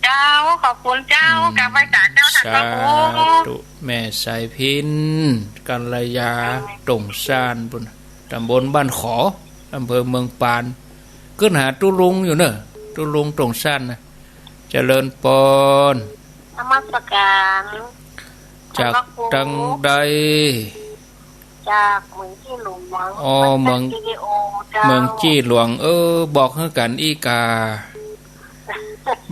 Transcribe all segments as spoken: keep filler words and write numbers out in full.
เจ้า ขอบคุณเจ้า อืม กราบไหว้สาเจ้า ท่านพระครู สาธุ แม่สายพิณ กัลยา ตงซ่านปุ้น ตำบลบ้านขอ อำเภอเมืองปาน ขึ้นหาตุ๊ลุงอยู่เน่อ ตุ๊ลุงตงซ่านนะ เจริญปอน นมัสการ จาก ท่านพระครู ตังใด จากเมืองจี้หลวง อ๋อ บ้านแป้น เมือง วิดีโอเจ้า เมืองจี้หลวง เออ บอกหื้อกั๋นอี้ก่า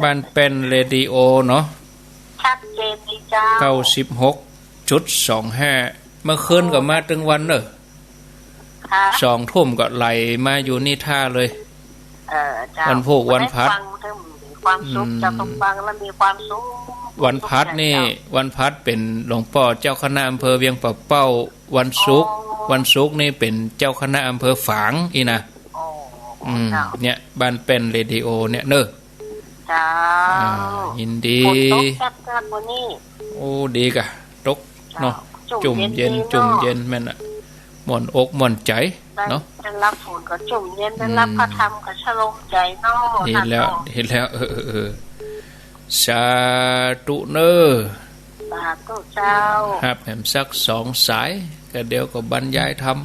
บ้านแป้นเรดิโอเนาะ ชัดเจนดีเจ้า เก้าสิบหกจุดสองห้า เมื่อคืนก็มาตึงวันเน่อ ค่ะ สองทุ่มก็ไหลมาอยู่นี่ท่าเลย เออ เจ้า วันพูกวันพัด ได้ฟัง มีความสุข อืม เจ้า ฟังแล้วมีความสุข วันพัดนี่ เจ้า วันพัดเป๋นหลวงป้อเจ้าคณะอำเภอเวียงป่าเป้า วันศุกร์ อ๋อ วันศุกร์นี่เป๋นเจ้าคณะอำเภอฝางอี้นะ อ๋อ อืม เจ้า เนี่ย บ้านแป้นเรดิโอเนี่ยเน่อ เจ้า อ่า ยินดี ฝนตกแป๊บๆ มื้อนี้ โอ้ ดีก่ะ ตกเนาะ เจ้า จุ่มเย็น จุ่มเย็น จุ่มเย็นเนาะ แม่นน่ะ ม่วนอกม่วนใจ๋ ได้ เนาะ ได้รับฝนก็จุ่มเย็น ได้รับ อืม พระธรรมก็ชโลมใจ๋เนาะ ดีแล้ว ท่านเนาะ ดีแล้ว เออ เออ เออ สาธุเน่อ สาธุเจ้า ฮับแหมสักสองสาย ก็เดี๋ยวก็บรรยายธรรม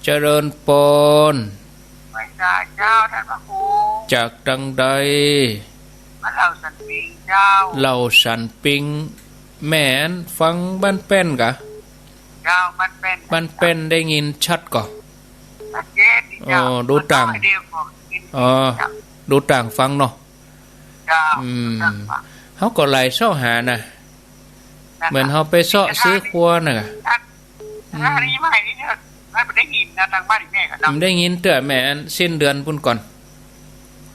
เจริญปอน ไหว้สาเจ้า ท่านพระครู จากตังใด มาเหล่าสันปิงเจ้า เหล่าสันปิง แม่นฟังบ้านแป้นก่ะ เจ้า บ้านแป้น บ้านแป้นได้ยินชัดก่อ ชัดเจนดีเจ้า อ๋อ ดูต่าง เดียวก็กิน อ๋อ เจ้า ดูต่างฟังเนาะ เจ้า อืม ดูต่างฟัง เฮาก็ไหลเซาะหานะ นั่นน่ะ เหมือนเฮาไปเซาะซื้อครัวน่ะ อืม อันนี้ไม่ นี่เถอะ ไม่ได้ยินนะ ทางบ้านอีแม่ก็เนาะ มันได้ยินเตื้อแม่อันสิ้นเดือนปุ้นก่อน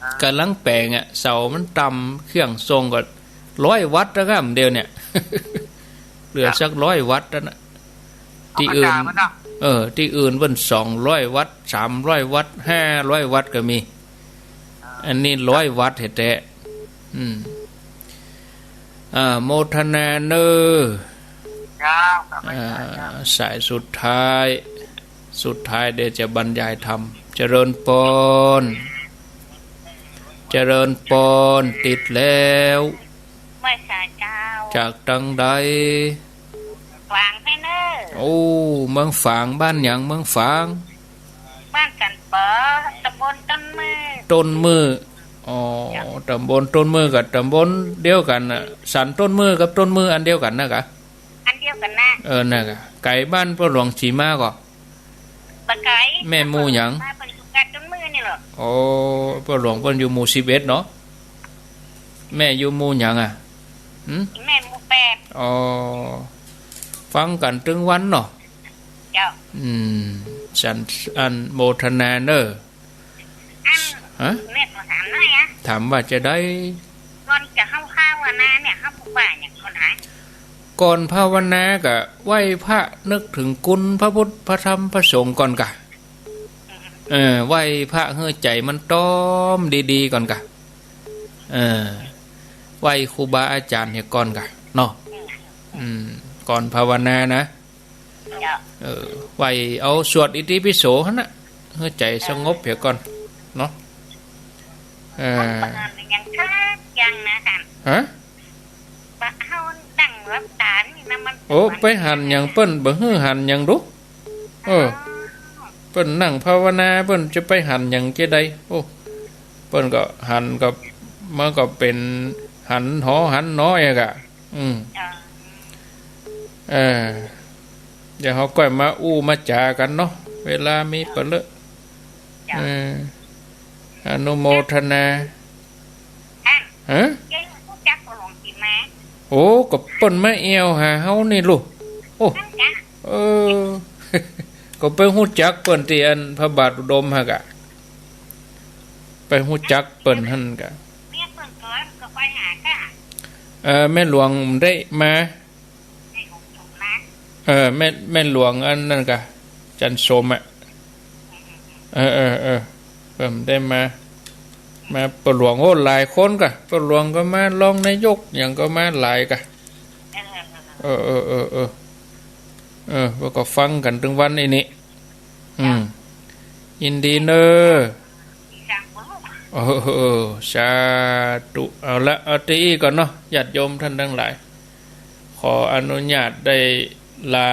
อ่า ก่ำลังแป๋งอะ เสามันต่ำ เครื่องส่งก็ร้อยวัตต์แล้วครับ เดี๋ยวเนี่ย เหลือสักร้อยวัตต์แล้วนะ ตี้อื่น ธรรมดามันเนาะ เออ ตี้อื่นเปิ้นสองร้อยวัตต์ สามร้อยวัตต์ ห้าร้อยวัตต์ก็มี อันนี้ร้อยวัตต์แต๊ๆ อืม อ่า โมทนาเน่อ เจ้า อ่า สายสุดท้าย สุดท้ายเดี๋ยวจะบรรยายธรรม เจริญปอน เจริญปอน ติดแล้ว ไหว้สาเจ้า จากตังใด ฝางไปเน่อ โอ้ เมืองฝาง บ้านหยัง เมืองฝาง บ้านสันเป๋อ ตำบลต้นมือ ต้นมือ อ๋อ เจ้า ตำบลต้นมือกับตำบลเดียวกั๋นน่ะ สันต้นมือกับต้นมืออันเดียวกั๋นนะก่ะ อันเดียวกั๋นนะ เออ น่ะก่ะ ไก๋บ้านป้อหลวงศรีมาก่อ บ่ไก๋ แม่หมู่หยัง มาเปิ้นอยู่กัดต้นมือนี่เหรอ โอ้ ป้อหลวงเปิ้นอยู่หมู่สิบเอ็ดเนาะ แม่อยู่หมู่หยังอะ หึ แม่หมู่แปด อ๋อ ฟังกั๋นตึงวันเนาะ เจ้า อืม สัน อันโมทนาเน่อ อัน ฮะ แม่ขอถามหน่อยอะ ถามว่าจะได้ ก่อนจะเฮาภาวนาเนี่ย เฮาบ่ว่าหยังก่อนหา ก่อนภาวนาก็ไหว้พระนึกถึงคุณพระพุทธพระธรรมพระสงฆ์ก่อนก่ะ เออ ไหว้พระหื้อใจ๋มันต้อมดีๆ ก่อนก่ะ เออ ไหว้ครูบาอาจ๋ารย์เหียก่อนก่ะ เนาะ อืม ก่อนภาวนานะ เจ้า เออ ไหว้เอาสวดอิติปิโสหั้นน่ะ หื้อใจ๋สงบเหียก่อน เนาะ เออ มันบ่หันหยังคักอย่างนะท่าน ฮะ บ่เฮานั่งหลับตานี่นะ มัน โอ้ ไปหันหยังเปิ้น บ่หื้อหันหยังดู เออ อ๋อ เปิ้นนั่งภาวนา เปิ้นจะไปหันหยังจะใด โอ้ เปิ้นก็หันก็ มันก็เป๋นหันหอหันหนออะก่ะ อืม เออ เออ เดี๋ยวเฮาก่อยมาอู้มาจ๋ากั๋นเนาะ เวลามีบ่เหลือ เจ้า เออ อนุโมทนา ท่าน ฮะ เจ้าฮู้จักป้อหลวงศรีมา โอ้ ก็เปิ้นมาแอ่วหาเฮานี่ลูก โอ้ นั่นกะ เออ ก็ไปฮู้จักเปิ้นตี้อันพระบาทอุดมหั้นกะ ไปฮู้จักเปิ้นหั้นกะ เมียเปิ้นก็ ก็ไปหากะ เออ แม่หลวงได้มา เออ แม่ แม่หลวงอันนั้นกะ จันทร์สมอะ เออ เออ เออ เปิ้นได้มา มาป้อหลวง โอ้ หลายคนกะ ป้อหลวงก็มา รองนายกหยังก็มาหลายกะ เออ เออ เออ เออ เปิ้นก็ฟังกั๋นตึงวันอี้นี่ อืม ยินดีเน่อ เออ เออ สาธุ เอาละ เอาเต้าอี้ก่อนเนาะ ญาติโยมท่านตังหลาย ขออนุญาตได้ลา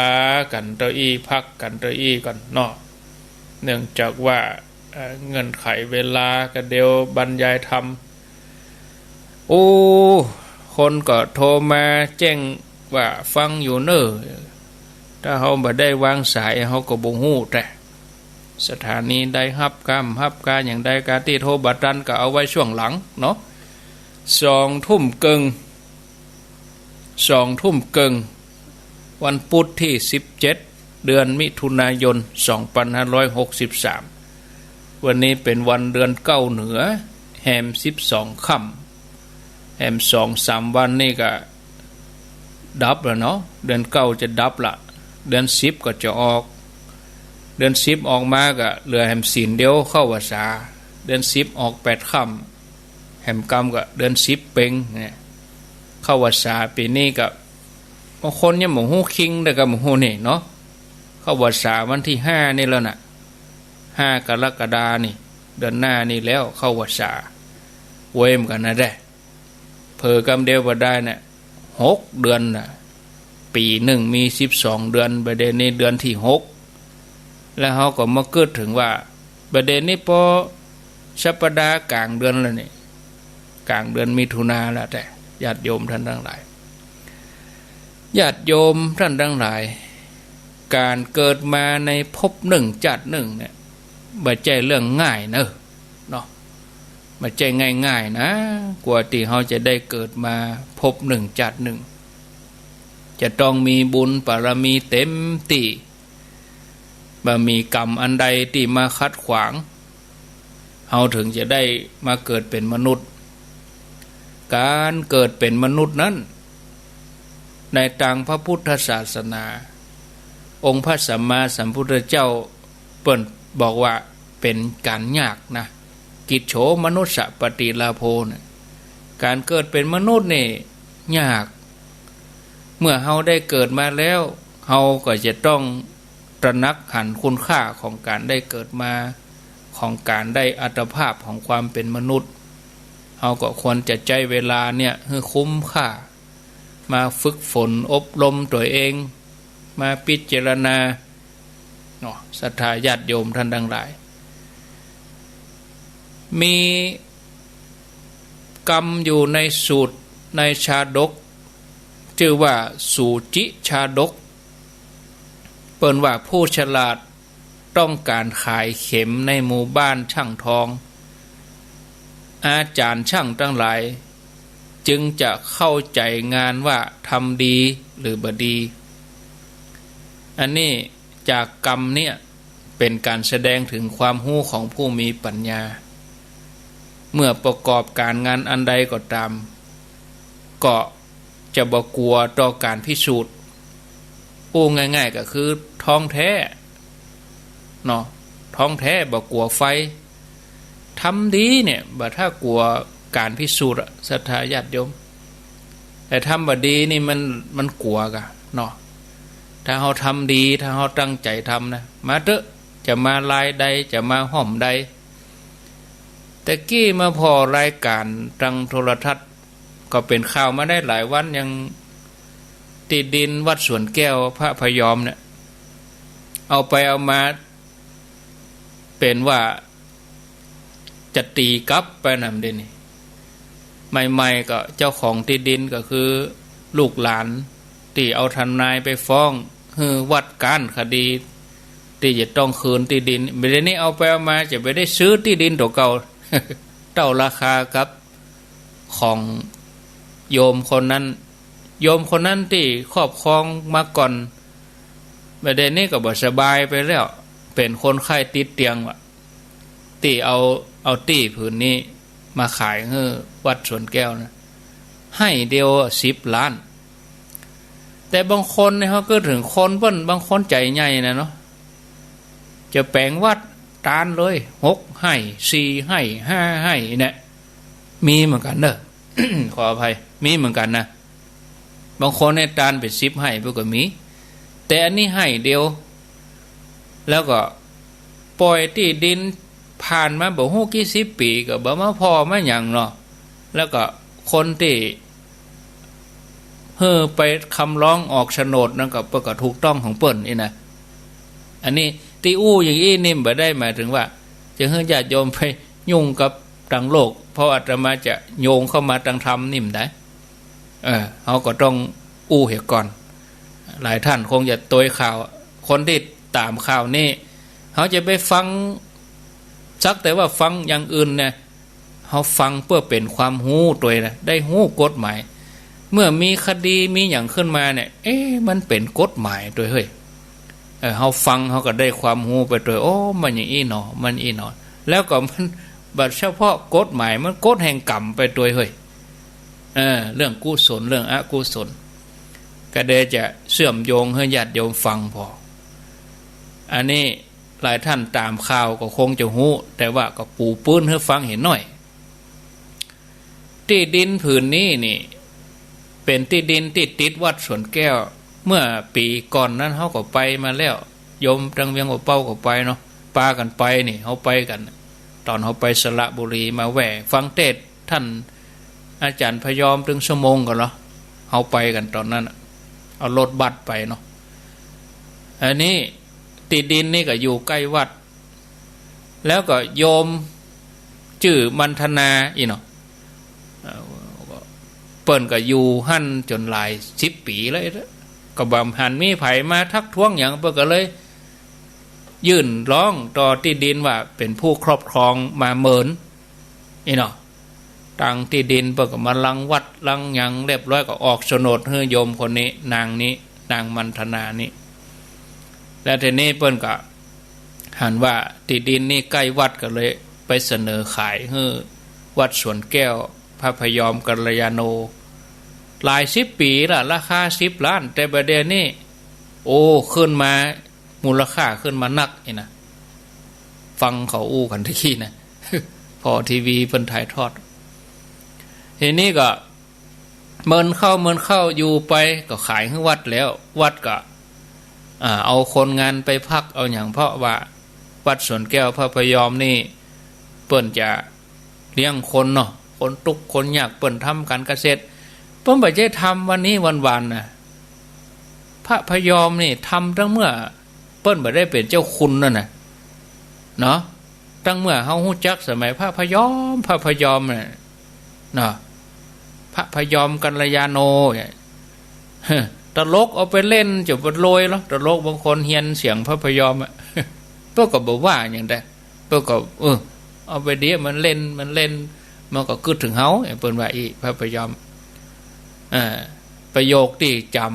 กั๋นเต้าอี้ พักกั๋นเต้าอี้ก่อนเนาะ เนื่องจากว่า เอ่อ เงื่อนไขเวลาก็เดี๋ยวบรรยายธรรม โอ้ คนก็โทรมาแจ้งว่าฟังอยู่เน่อ ถ้าเฮาบ่ได้วางสายเฮาก็บ่ฮู้ แต่สถานีใดฮับกาบ่ฮับกาอย่างใด ก๋านตี้โทรบ่ตันก็เอาไว้ช่วงหลังเนาะ สองทุ่มเกิ่ง สองทุ่มเกิ่ง วันพุธตี้สิบเจ็ด เดือนมิถุนายน สองปันห้าร้อยหกสิบสาม วันนี้เป๋นวันเดือนเก้าเหนือ แฮมสิบสองค่ำ แฮมสองสามวันนี่ก็ดับแล้วเนาะ เดือนเก้าจะดับละ เดือนสิบก็จะออก เดือนสิบออกมาก็เหลือแฮมศีลเดียวเข้าพรรษา เดือนสิบออกแปดค่ำ แฮมกำก็เดือนสิบเป๋งเนี่ย เข้าพรรษาปี๋นี้ก็ บางคนยังบ่ฮู้คิง แต่ก็บ่ฮู้นี่เนาะ เข้าพรรษาวันตี้ห้านี่แล้วน่ะ ห้ากรกฎานี่ เดือนหน้านี่แล้วเข้าพรรษา เว้ยเหมือนกั๋นนะแด่ เผลอกำเดียวบ่ได้น่ะ หกเดือนน่ะ ปี๋นึ่งมีสิบสองเดือน บ่าเดี่ยวนี้เดือนตี้หก แล้วเฮาก็มาเกิดเถิงว่า บ่าเดี่ยวนี้ปอสัปดาห์ก๋างเดือนแล้วนี่ ก๋างเดือนมิถุนาแล้ว แต่ญาติโยมท่านตังหลาย ญาติโยมท่านตังหลาย ก๋านเกิดมาในภพหนึ่งจาติหนึ่งเนี่ย บ่ใจ้เรื่องง่ายเน่อ เนาะ บ่ใจ้ง่ายๆ นะ กว่าตี้เฮาจะได้เกิดมาภพหนึ่งจาติหนึ่ง จะต้องมีบุญบารมีเต๋มตี้ บ่มีกรรมอันใดตี้มาขัดขวาง เฮาเถิงจะได้มาเกิดเป๋นมนุษย์ ก๋านเกิดเป๋นมนุษย์นั้น ในตางพระพุทธศาสนา องค์พระสัมมาสัมพุทธเจ้าเปิ้นบอกว่าเป๋นก๋านยากนะ กิจโฉมนุสสะปฏิลาโภนะ ก๋านเกิดเป๋นมนุษย์นี่ยาก เมื่อเฮาได้เกิดมาแล้ว เฮาก็จะต้องตระหนักหันคุณค่าของก๋านได้เกิดมา ของก๋านได้อัตภาพของความเป๋นมนุษย์ เฮาก็ควรจะใจ๊เวลาเนี่ยหื้อคุ้มค่า มาฝึกฝนอบรมตั๋วเอง มาพิจารณา เนาะ ศรัทธาญาติโยมท่านตังหลาย มีกำอยู่ในสูตรในชาดก จื้อว่าสูจิชาดก เปิ้นว่าผู้ฉลาดต้องก๋านขายเข็มในหมู่บ้านช่างทอง อาจ๋ารย์ช่างตังหลายจึงจะเข้าใจ๋งานว่าทำดีหรือบ่ดี อันนี้จากกำเนี่ยเป๋นก๋านแสดงเถิงความฮู้ของผู้มีปัญญา เมื่อประกอบก๋านงานอันใดก็ต๋าม ก็จะบ่กั๋วต่อก๋านพิสูจน์ อู้ง่ายๆ ก็คือท้องแท้ เนาะ ท้องแท้บ่กั๋วไฟ ทำดีเนี่ยบ่ถ้ากั๋วก๋านพิสูจน์อะ ศรัทธาญาติโยม แต่ทำบ่ดีนี่มัน มันกั๋วก่ะเนาะ ถ้าเฮาทำดี ถ้าเฮาตั้งใจ๋ทำนะ มาเต๊อะ จะมาลายใด จะมาฮ่อมใด แต่กี้มาผ่อรายก๋านตางโทรทัศน์ ก็เป๋นข่าวมาได้หลายวันยัง ตี้ดินวัดสวนแก้วพระพยอมเนี่ย เอาไปเอามาเป๋นว่าจะตี๋กลับไปนะ เดี๋ยวนี้ ใหม่ๆ ก็เจ้าของตี้ดินก็คือลูกหลานตี้เอาทนายไปฟ้องหื้อวัดก๊านคดีตี้จะต้องคืนตี้ดิน เดี๋ยวนี้เอาไปเอามาจะไปได้ซื้อตี้ดินตั๋วเก่า เต้าราคากับ ของโยมคนนั้น โยมคนนั้นตี้ครอบครองมาก่อน บ่าเดี่ยวนี้ก็บ่สบายไปแล้ว เป๋นคนไข้ติดเตียงว่ะ ตี้เอา เอาตี้ผืนนี้มาขายหื้อวัดสวนแก้วนะ ไฮ่เดียวสิบล้าน แต่บางคนเนี่ย เฮาก็เถิงคนเปิ้น บางคนใจ๋ใหญ่นะเนาะ จะแป๋งวัดตานเลย หกไฮ่ สี่ไฮ่ ห้าไฮ่เนี่ย มีเหมือนกั๋นเน่อ ขออภัย มีเหมือนกั๋นนะ บางคนเนี่ยตานเป๋นสิบไฮ่พุ้นก็มี แต่อันนี้ไฮ่เดียว แล้วก็ป่อยตี้ดินผ่านมาบ่ฮู้กี่สิบปี๋ ก็บ่มาผ่อมาหยังเนาะ แล้วก็ คนตี้หื้อไปคำร้องออกโฉนดนั้นก็ เปิ้นก็ถูกต้องของเปิ้นอี้นะ อันนี้ตี้อู้อย่างอี้นี่บ่ได้หมายเถิงว่าจะหื้อญาติโยมไปยุ่งกับตางโลก เพราะอาตมาจะโยงเข้ามาตางธรรมนี่บ่ได้ เออ เฮาก็ต้องอู้เหียก่อน หลายต้านคงจะตวยข่าว คนตี้ต๋ามข่าวนี่ เฮาจะไปฟัง สักแต่ว่าฟังอย่างอื่นเนี่ย เฮาฟังเปื้อเป๋นความฮู้ตวยนะ ได้ฮู้กฎหมาย เมื่อมีคดีมีหยังขึ้นมาเนี่ย เอ๊ะ มันเป๋นกฎหมายตวยเฮ้ย เออ เฮาฟังเฮาก็ได้ความฮู้ไปตวย โอ้ มันอย่างอี้หนอ มันอี้หนอ แล้วก็มันบ่เฉพาะกฎหมาย มันกฎแห่งกรรมไปตวยเฮ้ย เออ เรื่องกุศล เรื่องอกุศล ก็ได้จะเชื่อมโยงหื้อญาติโยมฟังผ่อ อันนี้หลายต้านต๋ามข่าวก็คงจะฮู้ แต่ว่าก็ปูพื้นหื้อฟังเหียหน้อย ตี้ดินผืนนี้นี่ เป๋นตี้ดินตี้ติดวัดสวนแก้ว เมื่อปี๋ก่อนนั้นเฮาก็ไปมาแล้ว โยมตางเวียงป่าเป้าก็ไปเนาะ ปากั๋นไปนี่ เฮาไปกั๋น ต๋อนเฮาไปสระบุรีมาแหว่ฟังเตสน์ต้านอาจ๋ารย์พยอมตึงชั่วโมงก่อเหรอ เฮาไปกั๋นต๋อนนั้นน่ะ เอารถบัสไปเนาะ อันนี้ตี้ดินนี่ก็อยู่ใก้วัด แล้วก็โยมจื้อมันธนาอี้เนาะ เอ่อ เปิ้นก็อยู่หั้นจ๋นหลายสิบปี๋แล้ว ก็บ่หันมีใผมาทักท้วงหยัง เปิ้นก็เลยยื่นร้องต่อตี้ดินว่าเป๋นผู้ครอบครองมาเมินอี้เนาะ ตางตี้ดินเปิ้นก็มารังวัดรังหยังเรียบร้อย ก็ออกโฉนดหื้อโยมคนนี้ นางนี้ นางมันธนานี้ แล้วทีนี้เปิ้นก็หันว่าตี้ดินนี่ใก้วัด ก็เลยไปเสนอขายหื้อวัดสวนแก้วพระพยอมกัลยาโณ หลายสิบปี๋ละ ราคาสิบล้าน แต่บ่าเดี่ยวนี้ โอ้ ขึ้นมา มูลค่าขึ้นมานักอี้นะ ฟังเขาอู้กั๋นตะกี้นะ ผ่อทีวีเปิ้นถ่ายทอด ทีนี้ก็เมินเข้าเมินเข้า อยู่ไปก็ขายหื้อวัดแล้ว วัดก็ อ่า เอาคนงานไปพักเอาหยัง เพราะว่าวัดสวนแก้วพระพยอมนี่ เปิ้นจะเลี้ยงคนเนาะ คนตุ๊กข์คนยาก เปิ้นทำก๋านเกษตร เปิ้นบ่ใจ้ทำวันนี้วันวานนะ พระพยอมนี่ทำตั้งเมื่อเปิ้นบ่ได้เป๋นเจ้าคุณนั่นน่ะ เนาะ ตั้งเมื่อเฮาฮู้จักสมัยพระพยอม พระพยอมน่ะ เนาะ พระพยอมกัลยาโณเนี่ย ตลกเอาไปเล่นจ๋นบ่โลยเหรอ ตลกบางคนเฮียนเสียงพระพยอมอะ เปิ้นก็บ่ว่าหยังใด เปิ้นก็ เออ เอาไปเดี๋ยวมันเล่น มันเล่น มันก็กึ๊ดเถิงเฮา เปิ้นว่าอี้ พระพยอม เอ่อ ประโยคตี้จ๋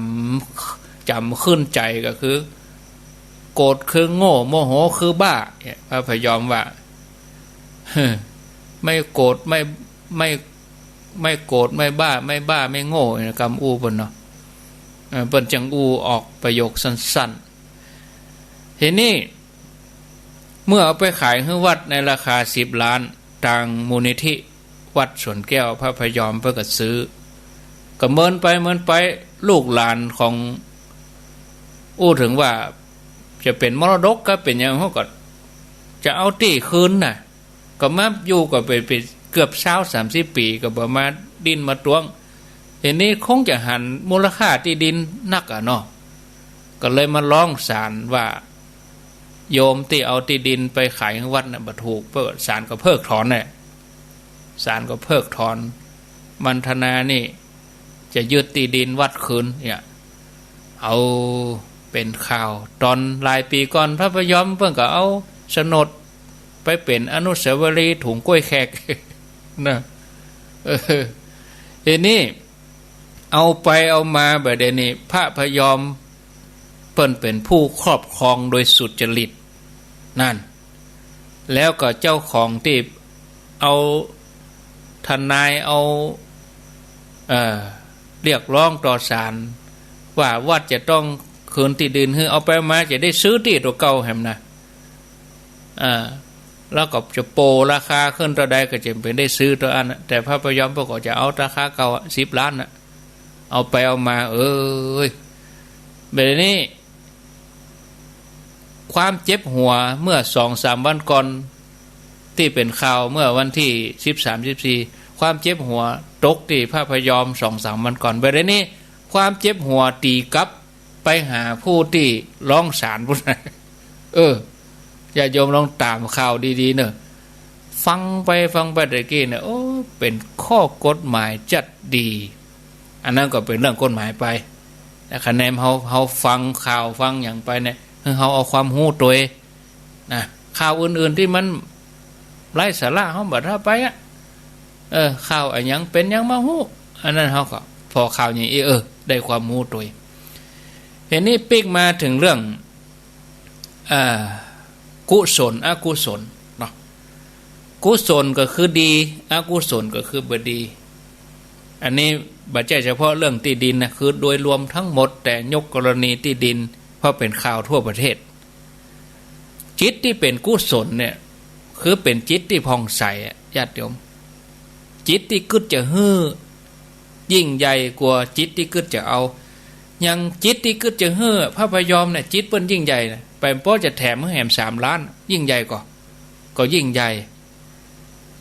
ำ จ๋ำขึ้นใจ๋ก็คือ โกรธคือโง่ โมโหคือบ้า เนี่ย พระพยอมว่า ไม่โกรธ ไม่ ไม่ ไม่โกรธ ไม่บ้า ไม่บ้า ไม่โง่ เนี่ย กำอู้เปิ้นเนาะ เอ่อ เปิ้นจังอู้ออกประโยคสั้นๆ ทีนี้ เมื่อเอาไปขายหื้อวัดในราคาสิบล้าน ตางมูลนิธิวัดสวนแก้วพระพยอมเปิ้นก็ซื้อ ก็เมินไปเมินไป ลูกหลานของ อู้เถิงว่าจะเป๋นมรดกก็เป๋นหยัง เฮาก็จะเอาตี้คืนน่ะ ก็มาอยู่ก็ไป ไปเกือบซาวสามสิบปี๋ ก็บ่มาดิ้นมาตวง ทีนี้คงจะหันมูลค่าตี้ดินนักอะเนาะ ก็เลยมาร้องศาลว่า โยมตี้เอาตี้ดินไปขายหื้อวัดน่ะบ่ถูก เปิ้น ศาลก็เพิกถอนแหละ ศาลก็เพิกถอน มันธนานี่จะยึดตี้ดินวัดคืน เนี่ย เอาเป๋นข่าว ต๋อนหลายปี๋ก่อน พระพยอมเปิ้นก็เอาโฉนดไปเป๋นอนุสาวรีย์ถุงก๊วยแขก นะ เออ ทีนี้ เอาไปเอามาบ่าเดี่ยวนี้ พระพยอมเปิ้นเป๋นผู้ครอบครองโดยสุจริต นั่น แล้วก็เจ้าของตี้เอาทนายเอา เอ่อ เรียกร้องต่อศาลว่าวัดจะต้องคืนตี้ดินหื้อ เอาไปเอามาจะได้ซื้อตี้ตั๋วเก่าแหมนะ อ่า แล้วก็จะโป่ราคาขึ้นเต้าใดก็จะเป๋นได้ซื้อเต้าอั้นน่ะ แต่พระพยอมเปิ้นก็จะเอาราคาเก่าอะ สิบล้านน่ะ เอาไปเอามา เอ้ย แบบนี้ ความเจ็บหัวเมื่อสองสามวันก่อน ตี้เป๋นข่าวเมื่อวันตี้สิบสาม สิบสี่ ความเจ็บหัวตกตี้พระพยอมสองสามวันก่อน บ่าเดี่ยวนี้ความเจ็บหัวตี๋กลับไปหาผู้ตี้ฮ้องศาลปู๊น เออ ญาติโยมลองต๋ามข่าวดีๆ เน่อ ฟังไปฟังไปตะกี้เนี่ย โอ้ เป๋นข้อกฎหมายจัดดี อันนั้นก็เป๋นเรื่องกฎหมายไป แต่คะแนนเฮา เฮาฟังข่าวฟังหยังไปเนี่ย หื้อเฮาเอาความฮู้ตวยนะ ข่าวอื่นๆ ตี้มันไร้สาระเฮาบ่ถ้าไปอะ เออ ข่าวอะหยังเป๋นหยังมาฮู้ อันนั้นเฮาก็ผ่อข่าวหยังอี้ เออ ได้ความฮู้ตวย เดี๋ยวนี้ปิ๊กมาเถิงเรื่อง อ่า กุศล อกุศลเนาะ กุศลก็คือดี อกุศลก็คือบ่ดี อันนี้บ่ใจ้เฉพาะเรื่องตี้ดินนะ คือโดยรวมทั้งหมด แต่ยกกรณีตี้ดิน เพราะเป๋นข่าวทั่วประเทศ จิตตี้เป๋นกุศลเนี่ย คือเป๋นจิตตี้ผ่องใสอะ ญาติโยม จิตตี้กึ๊ดจะหื้อ ยิ่งใหญ่กว่าจิตตี้กึ๊ดจะเอา อย่างจิตตี้กึ๊ดจะหื้อ พระพยอมเนี่ย จิตเปิ้นยิ่งใหญ่นะ ไปป้อจะแถมหื้อแหมสามล้าน ยิ่งใหญ่ก่อ ก็ยิ่งใหญ่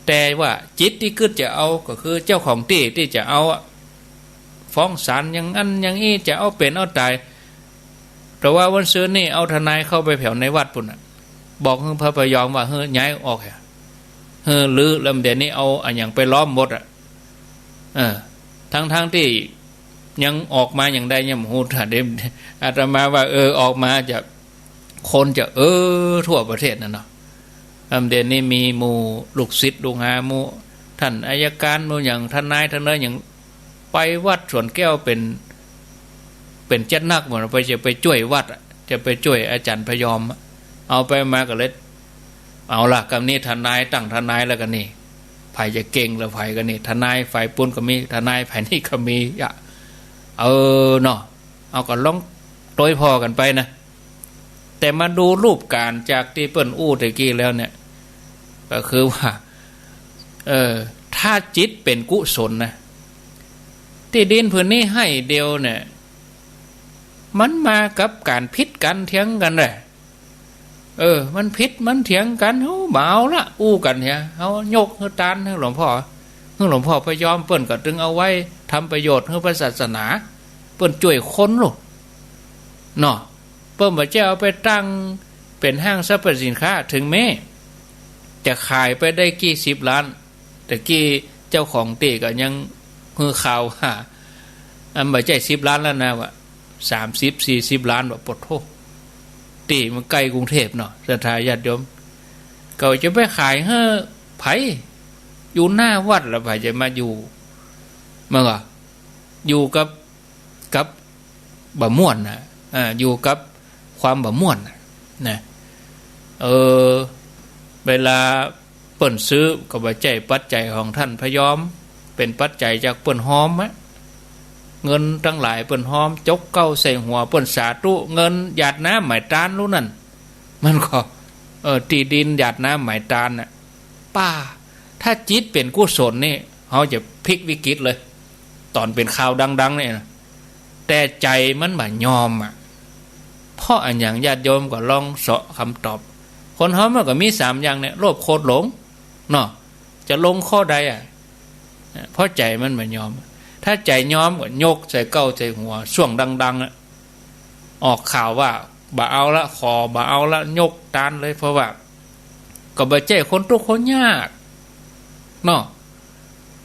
แต่ว่าจิตตี้กึ๊ดจะเอา ก็คือเจ้าของตี้ ตี้จะเอาอะ ฟ้องศาลอย่างอั้นอย่างอี้ จะเอาเป๋นเอาต๋าย แต่ว่าวันซืนนี่เอาทนายเข้าไปแผวในวัดปู๊นน่ะ บอกหื้อพระพยอมว่าหื้อย้ายออกอะ หื้อรื้อ แล้วเดี๋ยวนี้เอาอะหยังไปล้อมหมดอะ เออ ทั้งๆ ตี้ยังออกมาอย่างใดยังบ่ฮู้ ถ้าได้ อาตมาว่า เออ ออกมาจะ คนจะ เออ ทั่วประเทศน่ะเนาะ แล้วเดี๋ยวนี้มีหมู่ลูกศิษย์ลูกหา หมู่ต้านอัยการ หมู่หยัง ทนาย ทนายหยัง ไปวัดสวนแก้วเป๋น เป๋นจัดนักหมด ไปจะไปจ้วยวัดอะ จะไปจ้วยอาจ๋ารย์พยอมอะ เอาไปมาก็เลย เอาละ กำนี้ทนาย ตั้งทนายแล้วกั๋นนี่ ใผจะเก่งละใผกั๋นนี่ ทนายฝ่ายปู๊นก็มี ทนายฝ่ายนี้ก็มีอะ เออ เนาะ เอาก็ลองตวยผ่อกั๋นไปนะ แต่มาดูรูปก๋านจากตี้เปิ้นอู้ตะกี้แล้วเนี่ย ก็คือว่า เออ ถ้าจิตเป๋นกุศลนะ ตี้ดินผืนนี้ไฮ่เดียวเนี่ย มันมากับก๋านผิดกั๋นเถียงกั๋นแหละ เออ มันผิดมันเถียงกั๋น เฮาบ่เอาละ อู้กั๋นเหีย เฮายกหื้อตานหื้อหลวงพ่อ หื้อหลวงพ่อพยอม เปิ้นก็ตึงเอาไว้ทำประโยชน์หื้อพระศาสนา เปิ้นจ้วยคนลูก เนาะ เปิ้นบ่ใจ้เอาไปตั้งเป๋นห้างสรรพสินค้า เถิงแม้จะขายไปได้กี่สิบล้าน แต่กี้เจ้าของตี้ก็ยังหื้อข่าวว่า อันบ่ใจ้สิบล้านแล้วนะ ว่าสามสิบ สี่สิบล้าน ว่า โปดโธ่ ตี้มันใก้กรุงเทพฯเนาะ ศรัทธาญาติโยม เขาจะไปขายหื้อใผ อยู่หน้าวัดแล้วใผจะมาอยู่ มันก็อยู่กับ กับบ่ม่วนน่ะ อ่า อยู่กับความบ่ม่วนน่ะ นะ เออ เวลาเปิ้นซื้อก็บ่ใจ้ปัจจัยของต้านพยอม เป๋นปัจจัยจากเปิ้นฮอมอะ เงินตังหลายเปิ้นฮอม จกเก๊าใส่หัวเปิ้นสาธุ เงินหยาดน้ำหมายตานลูกนั้น มันก็ เออ ตี้ดินหยาดน้ำหมายตานน่ะ ป้า ถ้าจิตเป๋นกุศลนี่ เฮาจะพลิกวิกฤตเลย ต๋อนเป๋นข่าวดังๆ เนี่ยนะ แต่ใจ๋มันบ่ยอมอะ เพราะอะหยัง ญาติโยมก็ลองเซาะกำตอบ คนเฮามันก็มีสามอย่างเนี่ย โลภ โกรธ หลง เนาะ จะลงข้อใดอะ เพราะใจ๋มันบ่ยอม ถ้าใจ๋ยอมก็ยกใส่เก๊าใส่หัว ช่วงดังๆ อะ ออกข่าวว่า บ่เอาละ ขอบ่เอาละ ยกตานเลย เพราะว่า ก็บ่ใจ้คนตุ๊กข์คนยาก เนาะ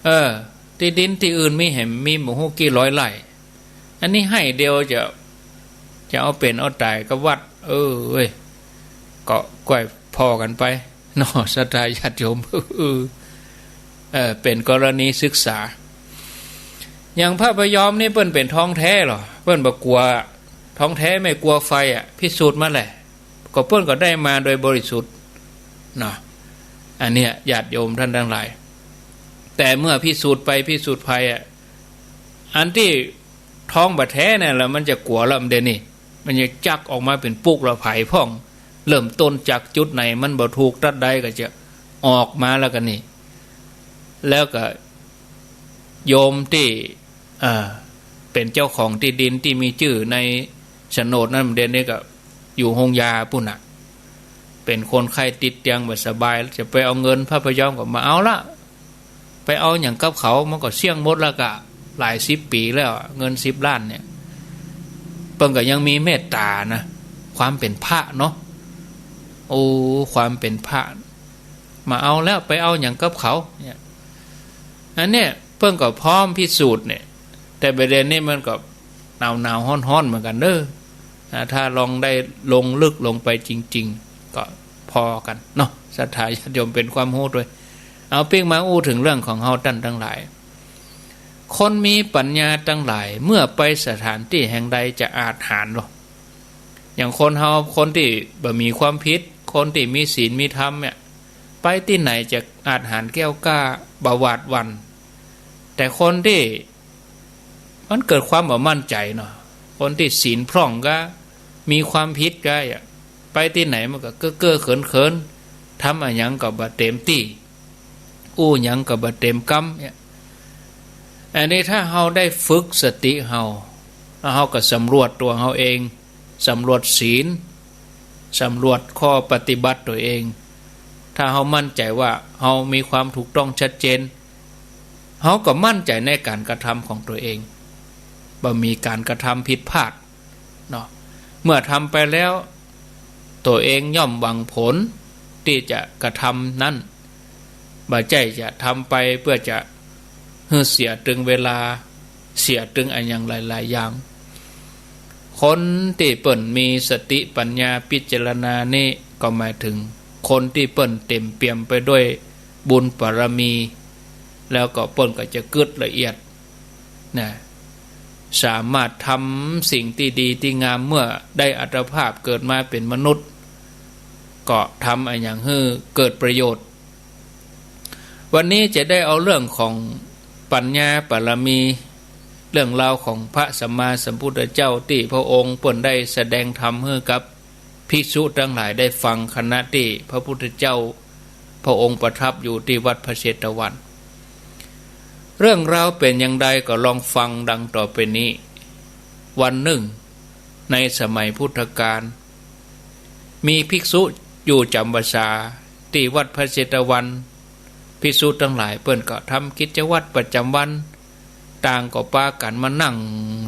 เออ ตี้ดินตี้อื่นมีแหม มีบ่ฮู้กี่ร้อยไร่ อันนี้ไฮ่เดียวจะ จะเอาเป๋นเอาต๋ายกับวัด เออ เว้ย ก็ก้อยผ่อกั๋นไป เนาะ ศรัทธาญาติโยม เออ เออ เป๋นกรณีศึกษา อย่างพระพยอมนี่เปิ้นเป๋นทองแท้เหรอ เปิ้นบ่กั๋ว ทองแท้ไม่กลัวไฟอะ พิสูจน์มาแหละ ก็เปิ้นก็ได้มาโดยบริสุทธิ์ เนาะ อันเนี้ยญาติโยมต้านตังหลาย แต่เมื่อพิสูจน์ไปพิสูจน์ไปอะ อันตี้ทองบ่แท้เนี่ยละ มันจะกั๋วละ มันเดี๋ยวนี้ มันจะจักออกมาเป๋นปุ๊กละ ไผพ่อง เริ่มต้นจากจุดไหน มันบ่ถูกตั๊ดใดก็จะออกมาแล้วกั๋นนี่ แล้วก็โยมตี้ อ่า เป๋นเจ้าของตี้ดินตี้มีจื้อในโฉนดนั้น เดี๋ยวนี้ก็อยู่โฮงยาปู๊นน่ะ เป๋นคนไข้ติดเตียงบ่สบาย จะไปเอาเงินพระพยอมก็บ่เอาละ ไปเอาหยังกับเขา มันก็เสี้ยงหมดแล้วกะ หลายสิบปี๋แล้วอะ เงินสิบล้านเนี่ย เปิ้นก็ยังมีเมตต๋านะ ความเป๋นพระเนาะ โอ้ ความเป๋นพระ บ่เอาแล้ว ไปเอาหยังกับเขาเนี่ย อันเนี้ยเปิ้นก็พร้อมพิสูจน์เนี่ย แต่ประเด็นนี่มันก็หนาวๆ ฮ้อนๆ เหมือนกั๋นเน่อ อ่า ถ้าลองได้ลงลึกลงไปจริงๆ ก็ผ่อกั๋นเนาะ ศรัทธาญาติโยม เป๋นความฮู้ตวย เอาปิ๊กมาอู้เถิงเรื่องของเฮาต้านตังหลาย คนมีปั๋ญญาตังหลาย เมื่อไปสถานตี้แห่งใดจะอาจหาญลอ อย่างคนเฮา คนตี้บ่มีความผิด คนตี้มีศีลมีธรรมเนี่ย ไปตี้ไหนจะอาจหาญแก้วกล้า บ่หวาดหวั่น แต่คนตี้มันเกิดความบ่มั่นใจ๋เนาะ คนตี้ศีลพร่องก็ มีความผิดก็อะ ไปตี้ไหนมันก็เก้อๆ เขินๆ ทำอะหยังก็บ่เต๋มตี้ อู้หยังก็บ่เต๋มกำเนี่ย อันนี้ถ้าเฮาได้ฝึกสติเฮา แล้วเฮาก็สำรวจตั๋วเฮาเอง สำรวจศีล สำรวจข้อปฏิบัติตั๋วเอง ถ้าเฮามั่นใจ๋ว่าเฮามีความถูกต้องชัดเจน เฮาก็มั่นใจ๋ในก๋านกระทำของตั๋วเอง บ่มีก๋านกระทำผิดพลาดเนาะ เมื่อทำไปแล้ว ตั๋วเองย่อมหวังผลตี้จะกระทำนั้น บ่ใจ้จะทำไปเปื้อจะหื้อเสียตึงเวลา เสียตึงอะหยังหลายๆ อย่าง คนตี้เปิ้นมีสติปั๋ญญาพิจารณานี่ ก็หมายเถิงคนตี้เปิ้นเต๋มเปี่ยมไปด้วยบุญบารมี แล้วก็เปิ้นก็จะกึ๊ดละเอียดนะ สามารถทำสิ่งตี้ดีตี้งาม เมื่อได้อัตภาพเกิดมาเป๋นมนุษย์ ก็ทำอะหยังหื้อเกิดประโยชน์ วันนี้จะได้เอาเรื่องของปั๋ญญาบารมี เรื่องราวของพระสัมมาสัมพุทธเจ้าตี้พระองค์เปิ้นได้แสดงธรรมหื้อกับภิกษุตังหลายได้ฟัง ขณะตี้พระพุทธเจ้าพระองค์ประทับอยู่ตี้วัดพระเชตวัน เรื่องราวเป๋นอย่างใดก็ลองฟังดังต่อไปนี้ วันนึ่ง ในสมัยพุทธกาล มีภิกษุอยู่จ๋ำพรรษาตี้วัดพระเชตวัน ภิกษุตังหลายเปิ้นก็ทำกิจวัตรประจ๋ำวัน ต่างก็ปากั๋นมานั่ง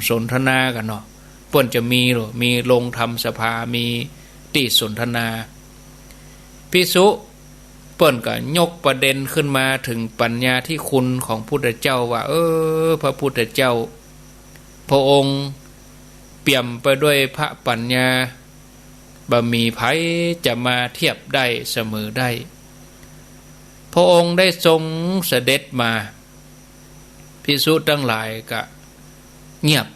สนทนากั๋นเนาะ เปิ้นจะมีโล มีโรงธรรมสภา มีตี้สนทนา ภิกษุเปิ้นก็ยกประเด็นขึ้นมาเถิงปั๋ญญาธิคุณของพุทธเจ้าว่า เออ พระพุทธเจ้า พระองค์เปี่ยมไปด้วยพระปั๋ญญา บ่มีใผจะมาเทียบได้เสมอได้ พระองค์ได้ทรงเสด็จมา ภิกษุตังหลายก็เงียบ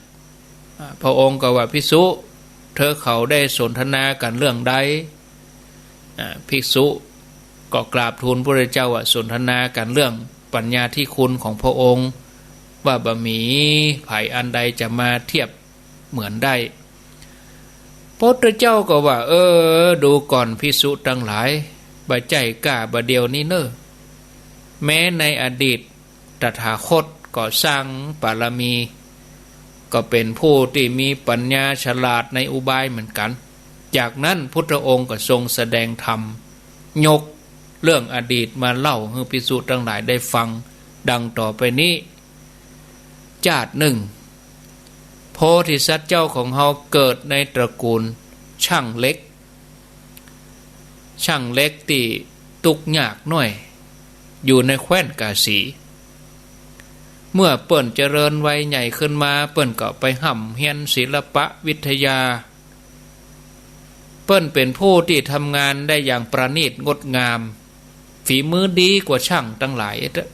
อ่า พระองค์ก็ว่า ภิกษุ เธอเขาได้สนทนากั๋นเรื่องใด อ่า ภิกษุก็กราบทูลพระพุทธเจ้าว่า สนทนากั๋นเรื่องปั๋ญญาธิคุณของพระองค์ ว่าบ่มีใผอันใดจะมาเทียบเหมือนได้ พระพุทธเจ้าก็ว่า เออ ดูก่อนภิกษุตังหลาย บ่ใจ้ก้าบ่าเดี่ยวนี้เน่อ แม้ในอดีต ตถาคตก็สร้างบารมี ก็เป๋นผู้ตี้มีปั๋ญญาฉลาดในอุบายเหมือนกั๋น จากนั้นพุทธองค์ก็ทรงแสดงธรรม ยกเรื่องอดีตมาเล่าหื้อภิกษุตังหลายได้ฟัง ดังต่อไปนี้ จาตินึ่ง โพธิสัตว์เจ้าของเฮาเกิดในตระกูลช่างเหล็ก ช่างเหล็กตี้ตุ๊กยากน้อย อยู่ในแคว้นกาสี เมื่อเปิ้นเจริญวัยใหญ่ขึ้นมา เปิ้นก็ไปฮ่ำเฮียนศิลปะวิทยา เปิ้นเป๋นผู้ตี้ทำงานได้อย่างประณีตงดงาม ฝีมือดีกว่าช่างตังหลายเต๊อะ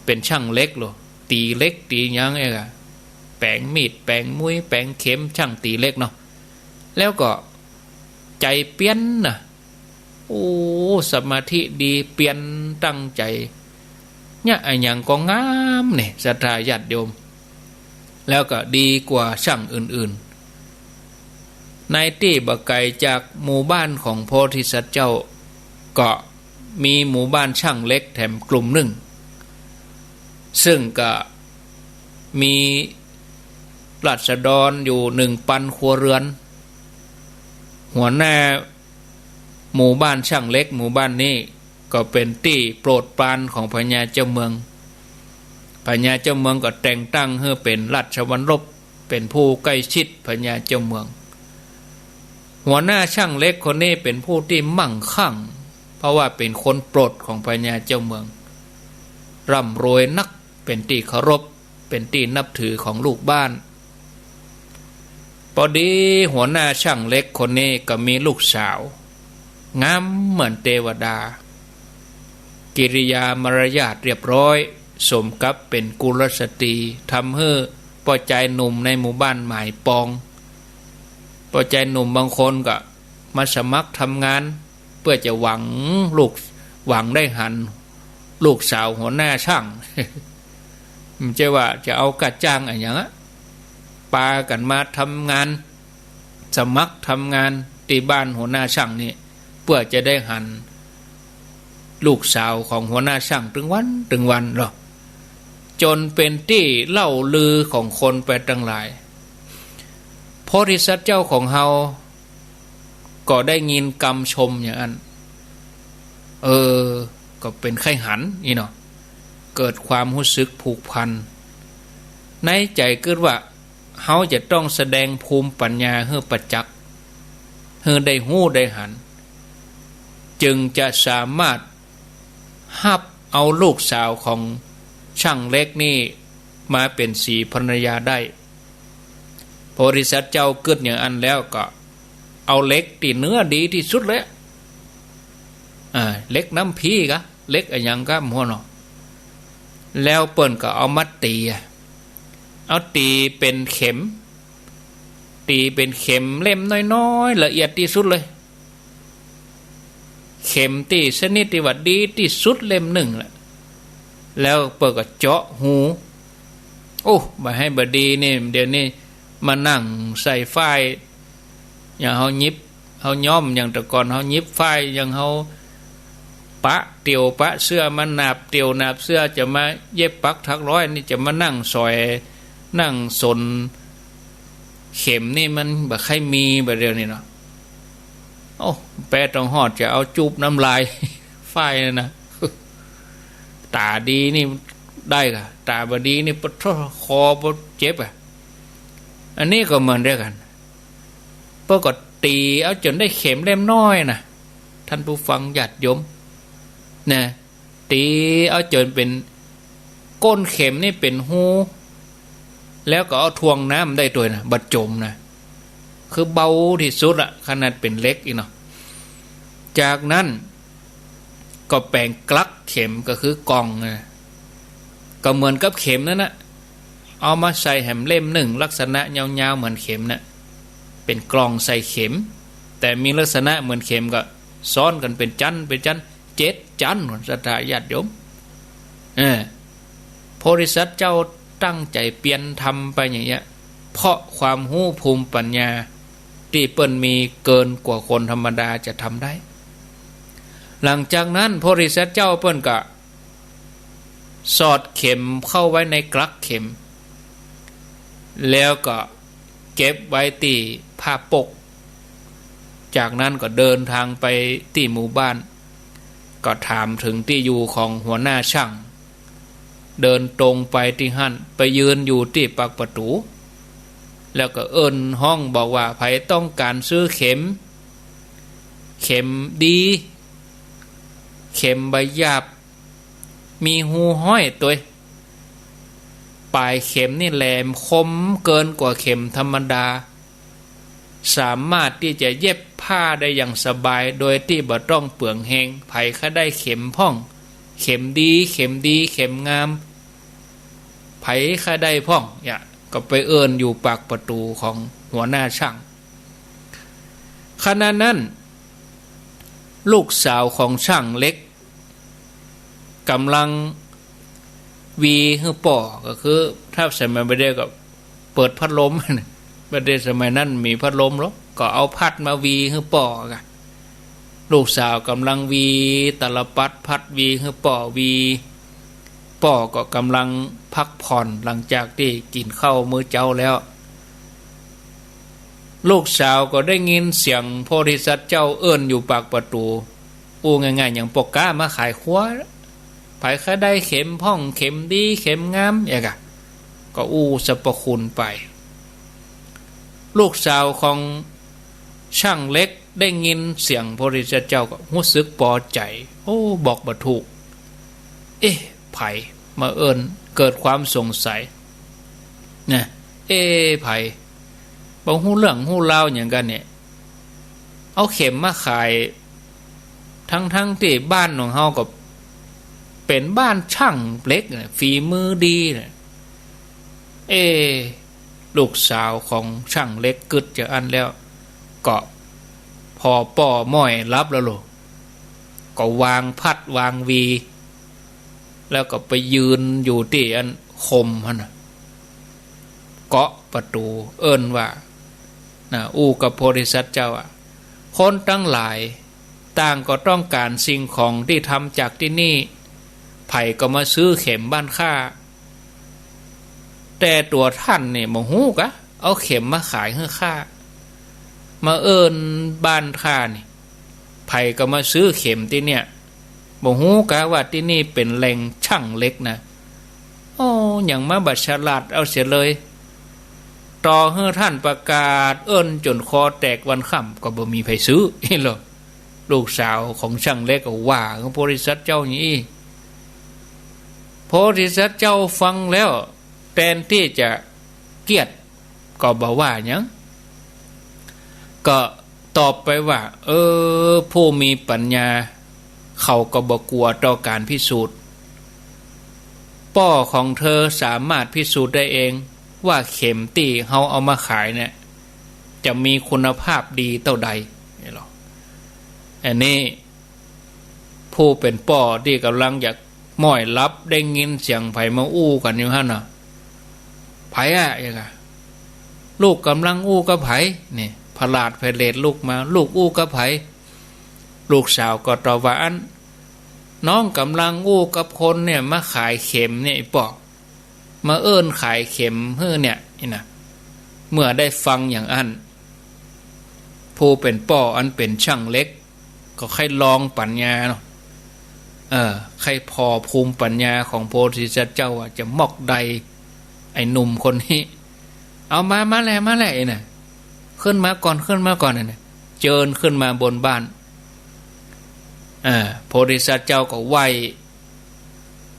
เป๋นช่างเหล็กโล ตี๋เหล็กตี๋หยังเองอะ แป๋งมีด แป๋งมุ้ย แป๋งเข็ม ช่างตี๋เหล็กเนาะ แล้วก็ใจ๋เปียรนะ โอ้ สมาธิดี เปียรตั้งใจ๋ เยียะอะหยังก็งามนี่ ศรัทธาญาติโยม แล้วก็ดีกว่าช่างอื่นๆ ในตี้บ่ไก๋จากหมู่บ้านของโพธิสัตว์เจ้า ก็มีหมู่บ้านช่างเหล็กแถมกลุ่มนึ่ง ซึ่งก็มีราษฎรอยู่หนึ่งปันครัวเรือน หัวหน้าหมู่บ้านช่างเหล็กหมู่บ้านนี้ ก็เป๋นตี้โปรดปรานของพญาเจ้าเมือง พญาเจ้าเมืองก็แต่งตั้งหื้อเป๋นราชวัณณพ เป๋นผู้ใก้ชิดพญาเจ้าเมือง หัวหน้าช่างเหล็กคนนี้เป๋นผู้ตี้มั่งคั่ง เพราะว่าเป๋นคนโปรดของพญาเจ้าเมือง ร่ำรวยนัก เป๋นตี้เคารพ เป๋นตี้นับถือของลูกบ้าน ปอดีหัวหน้าช่างเหล็กคนนี้ก็มีลูกสาว งามเหมือนเตวดา กิริยามารยาทเรียบร้อย สมกับเป๋นกุลสตรี ทำหื้อป้อจายหนุ่มในหมู่บ้านหมายปอง ป้อจายหนุ่มบางคนก็มาสมัครทำงาน เปื้อจะหวังลูก หวังได้หันลูกสาวหัวหน้าช่าง บ่ใจ้ว่าจะเอาก้าจ้างอะหยังอะ ปากั๋นมาทำงาน สมัครทำงานตี้บ้านหัวหน้าช่างนี่ เปื้อจะได้หันลูกสาวของหัวหน้าช่างตึงวันตึงวันลอ จ๋นเป๋นตี้เล่าลือของคนไปตังหลาย โพธิสัตว์เจ้าของเฮา ก็ได้ยินกำชมอย่างอั้น เออ ก็เป๋นใค่หันอี้เนาะ เกิดความฮู้สึกผูกพัน ในใจ๋กึ๊ดว่า เฮาจะต้องแสดงภูมิปัญญาหื้อประจักษ์ หื้อได้ฮู้ได้หัน จึงจะสามารถฮับเอาลูกสาวของช่างเหล็กนี่มาเป๋นศรีภรรยาได้ โพธิสัตว์เจ้ากึ๊ดอย่างอั้นแล้วก็เอาเหล็กตี้เนื้อดีตี้สุดเลย อ่า เหล็กน้ำพีกะ เหล็กอะหยังกะ บ่ฮู้เนาะ แล้วเปิ้นก็เอามาตี๋อะ เอาตี๋เป๋นเข็ม ตี๋เป๋นเข็มเล่มน้อยๆ ละเอียดตี้สุดเลย เข็มตี้ชนิดตี้ว่าดีตี้สุดเล่มนึ่งแหละ แล้วเปิ้นก็เจาะฮู โอ้ บ่าหื้อบ่ดีนี่ เดี๋ยวนี้มานั่งใส่ฝ้าย อย่างเฮาหยิบ เฮาย้อม อย่างแต่ก่อนเฮาหยิบฝ้าย อย่างเฮาปะเตี่ยวปะเสื้อ มาหนาบเตี่ยวหนาบเสื้อ จะมาเย็บปักถักร้อยนี่ จะมานั่งสอย นั่งสนเข็มนี่มันบ่ใค่มี บ่าเดี่ยวนี้เนาะ โอ้ แป๊ต้องฮอดจะเอาจูบน้ำลายฝ้ายนั่นนะ ต๋าดีนี่ได้กะ ต๋าบ่ดีนี่ปะโท้ คอปะเจ็บอะ อันนี้ก็เหมือนเดียวกั๋น เปิ้นก็ตี๋เอาจ๋นได้เข็มเล่มน้อยนะ ท่านผู้ฟังญาติโยม นะ ตี๋เอาจ๋นเป๋น ก้นเข็มนี่เป๋นฮู แล้วก็เอาถ่วงน้ำได้ตวยนะ บ่จ๋มนะ คือเบาตี้สุดละ ขนาดเป๋นเหล็กอี้เนาะ จากนั้นก็แป๋งกลักเข็ม ก็คือกล่องนะ ก็เหมือนกับเข็มนั่นนะ เอามาใส่แหมเล่มนึ่ง ลักษณะยาวๆ เหมือนเข็มนะ เป๋นกล่องใส่เข็ม แต่มีลักษณะเหมือนเข็มก็ซ้อนกั๋นเป๋นจั๊น เป๋นจั๊น เจ็ดจั๊น ศรัทธาญาติโยม เออ โพธิสัตว์เจ้าตั้งใจ๋เปียรทำไปอย่างเงี้ย เพราะความฮู้ภูมิปัญญาตี้เปิ้นมีเกินกว่าคนธรรมดาจะทำได้ หลังจากนั้นโพธิสัตว์เจ้าเปิ้นก็สอดเข็มเข้าไว้ในกลักเข็ม แล้วก็เก็บไว้ตี้ผ้าปก จากนั้นก็เดินทางไปตี้หมู่บ้าน ก็ถามเถิงตี้อยู่ของหัวหน้าช่าง เดินตรงไปตี้หั้น ไปยืนอยู่ตี้ปากประตู๋ แล้วก็เอิ้นฮ้องบอกว่า ใผต้องก๋านซื้อเข็ม เข็มดี เข็มบ่หยาบ มีฮูห้อยตวย ป๋ายเข็มนี่แหลมคมเกินกว่าเข็มธรรมดา สามารถตี้จะเย็บผ้าได้อย่างสบาย โดยตี้บ่ต้องเปลืองแฮง ใผใค่ได้เข็มพ่อง เข็มดี เข็มดี เข็มงาม ใผใค่ได้พ่อง เนี่ย ก็ไปเอิ้นอยู่ปากประตู๋ของหัวหน้าช่าง ขณะนั้น ลูกสาวของช่างเหล็ก ก่ำลังหวีหื้อป้อ ก็คือถ้าสมัยบ่าเดี่ยวก็เปิดพัดลม บ่าเดี่ยวสมัยนั้นมีพัดลมลอ ก็เอาพัดมาหวีหื้อป้อกะ ลูกสาวก่ำลังหวีตาลปัตร พัดหวีหื้อป้อ หวี ป้อก็ก่ำลังพักผ่อนหลังจากตี้กิ๋นข้าวมื้อเจ๊าแล้ว ลูกสาวก็ได้ยินเสียงโพธิสัตว์เจ้าเอิ้นอยู่ปากประตู๋ อู้ง่ายๆ อย่างป้อก๊ามาขายครัว ใผใค่ได้เข็มพ่องเข็มดีเข็มงาม อย่างกะ ก็อู้สรรพคุณไป ลูกสาวของช่างเหล็กได้ยินเสียงพระพุทธเจ้าก็ฮู้สึกปอใจ๋ โอ้ บอกบ่ถูก เอ๊ะ ใผ มาเอิ้น เกิดความสงสัย นะ เอ๊ะ ใผ บ่ฮู้เรื่องฮู้ราวหยังกั๋นเนี่ย เอาเข็มมาขาย ทั้งๆ ตี้บ้านของเฮาก็เป๋นบ้านช่างเหล็กน่ะ ฝีมือดีน่ะ เอ๊ะ ลูกสาวของช่างเหล็กกึ๊ดจะอั้นแล้ว ก็ผ่อป้อม้อยหลับแล้วโล ก็วางพัดวางวี แล้วก็ไปยืนอยู่ตี้อันคมหั้นน่ะ เกาะประตู๋ เอิ้นว่า นะ อู้กับโพธิสัตว์เจ้าอะ คนตังหลายต่างก็ต้องก๋านสิ่งของตี้ทำจากตี้นี่ ใผก็มาซื้อเข็มบ้านข้า แต่ตั๋วท่านนี่บ่ฮู้กา เอาเข็มมาขายหื้อข้า มาเอิ้นบ้านข้านี่ ใผก็มาซื้อเข็มตี้เนี่ย บ่ฮู้กาว่าตี้นี่เป๋นแหล่งช่างเหล็กนะ โอ้ หยังมาบ่ฉลาดเอาเสียเลย ต่อหื้อท่านประกาศเอิ้นจ๋นคอแตกวันค่ำก็บ่มีใผซื้อ อี้ลอ ลูกสาวของช่างเหล็กก็ว่ากับโพธิสัตว์เจ้าอย่างอี้ โพธิสัตว์เจ้าฟังแล้ว แตนตี้จะเกลียด ก็บ่ว่าหยัง ก็ตอบไปว่า เออ ผู้มีปัญญา เขาก็บ่กั๋วต่อก๋านพิสูจน์ ป้อของเธอสามารถพิสูจน์ได้เอง ว่าเข็มตี้เฮาเอามาขายเนี่ย จะมีคุณภาพดีเต้าใด อี้ลอ อันนี้ ผู้เป๋นป้อตี้ก่ำลังจะม้อยหลับ ได้ยินเสียงใผมาอู้กั๋นอยู่หั้นน่ะ ใผอะ อย่างกะ ลูกก่ำลังอู้กับใผ นี่ ผลาดไพเรศลุกมา ลูกอู้กับใผ ลูกสาวก็ตอบว่า อัน น้องก่ำลังอู้กับคนเนี่ย มาขายเข็มเนี่ย ไอ้ป้อ มาเอิ้นขายเข็มหื้อเนี่ย อี้นะ เมื่อได้ฟังอย่างอั้น ผู้เป๋นป้ออันเป๋นช่างเหล็ก ก็ใค่ลองปัญญาเนาะ เออ ใค่ผ่อภูมิปัญญาของโพธิสัตว์เจ้าว่าจะมอกใด ไอ้หนุ่มคนนี้ เอามา มาแล มาแล อี้นะ ขึ้นมาก่อน ขึ้นมาก่อน อี้นะ เจิญขึ้นมาบนบ้าน อ่า โพธิสัตว์เจ้าก็ไหว้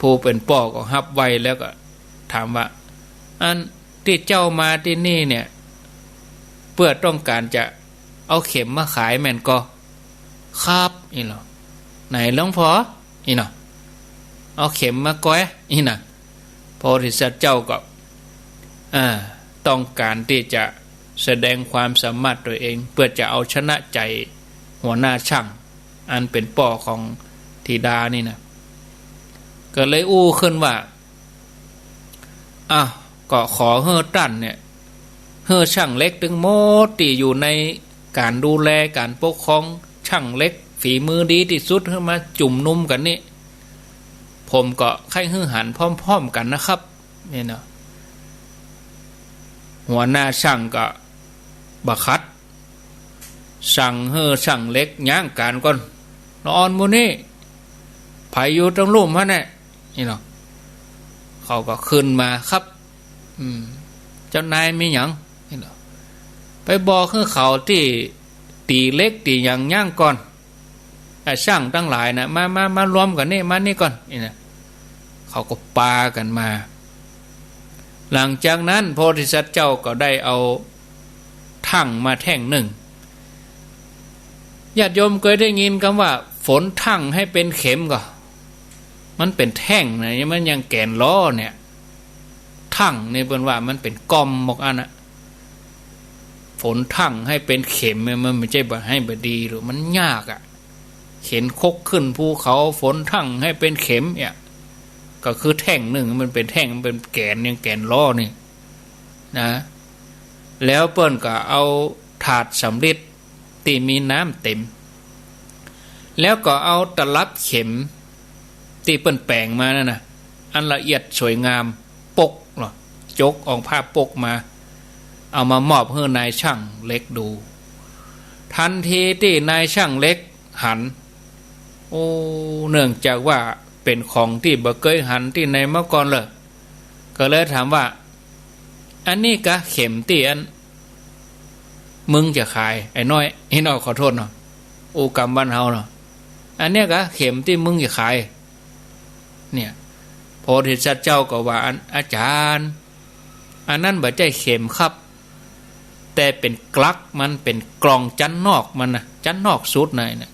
ผู้เป๋นป้อก็ฮับไหว้แล้วก็ถามว่า อันตี้เจ้ามาตี้นี่เนี่ย เปื้อต้องก๋านจะเอาเข็มมาขายแม่นก่อ ครับ อี้ลอ ไหนหลวงพ่อ อี้เนาะ เอาเข็มมาก่อย อี้นะ โพธิสัตว์เจ้าก็ อ่า ต้องก๋านตี้จะแสดงความสามารถตั๋วเอง เปื้อจะเอาชนะใจ๋หัวหน้าช่าง อันเป๋นป้อของธิดานี่นะ ก็เลยอู้ขึ้นว่า อ้าว ก็ขอหื้อต้านเนี่ย หื้อช่างเหล็กตึงหมดตี้อยู่ในก๋านดูแลก๋านปกครอง ช่างเหล็กฝีมือดีตี้สุด หื้อมาจุมนุมกั๋นนี่ ผมก็ใค่หื้อหันพร้อมๆ กั๋นนะครับ นี่เนาะ หัวหน้าช่างก็บ่ขัด สั่งหื้อช่างเหล็กย้างก๋านก่อน ละอ่อนหมู่นี้ ใผอยู่ตรงลุ่มหั้นแหละ อี้ลอ เขาก็ขึ้นมาครับ อืม เจ้านายมีหยัง อี้ลอ ไปบอกหื้อเขาตี้ตี๋เหล็กตี๋หยังย้างก่อน อ่ะ ช่างตังหลายนะ มา มา มารวมกั๋นนี่ มานี่ก่อน อี้นะ เขาก็ปากั๋นมา หลังจากนั้นโพธิสัตว์เจ้าก็ได้เอาถังมาแท่งนึ่ง ญาติโยมเกยได้ยินกำว่า ฝนถังหื้อเป๋นเข็มก่อ มันเป๋นแท่งนะ มันยังแก๋นล้อเนี่ย ถังนี่เปิ้นว่ามันเป๋นก้อมหมกอันน่ะ ฝนถังหื้อเป๋นเข็มเนี่ย มันบ่ใจ้บ่หื้อบ่ดีหรอก มันยากอะ เข็นครกขึ้นภูเขา ฝนถังหื้อเป๋นเข็มเนี่ย ก็คือแท่งนึ่ง มันเป๋นแท่ง มันเป๋นแก๋น ยังแก๋นล้อนี่นะ แล้วเปิ้นก็เอาถาดสำริดตี้มีน้ำเต๋ม แล้วก็เอาตลับเข็มตี้เปิ้นแป๋งมานั่นน่ะ อันละเอียดสวยงาม ปกลอ จกเอาผ้าปกมา เอามามอบหื้อนายช่างเหล็กดู ทันทีตี้นายช่างเหล็กหัน เนื่องจากว่าเป๋นของตี้บ่เกยหันตี้ไหนมาก่อนเลย ก็เลยถามว่า อันนี้กาเข็มตี้อันมึงจะขาย ไอ้น้อย ไอ้น้อย ขอโทษเนาะ อู้กำบ้านเฮาเนาะ อันเนี้ยกาเข็มตี้มึงจะขาย เนี่ย โพธิสัตว์เจ้าก็ว่า อัน อาจ๋ารย์ อันนั้นบ่ใจ้เข็มครับ แต่เป๋นกลักมัน เป๋นกล่องจั๊นนอกมันนะ จั๊นนอกสุดในน่ะ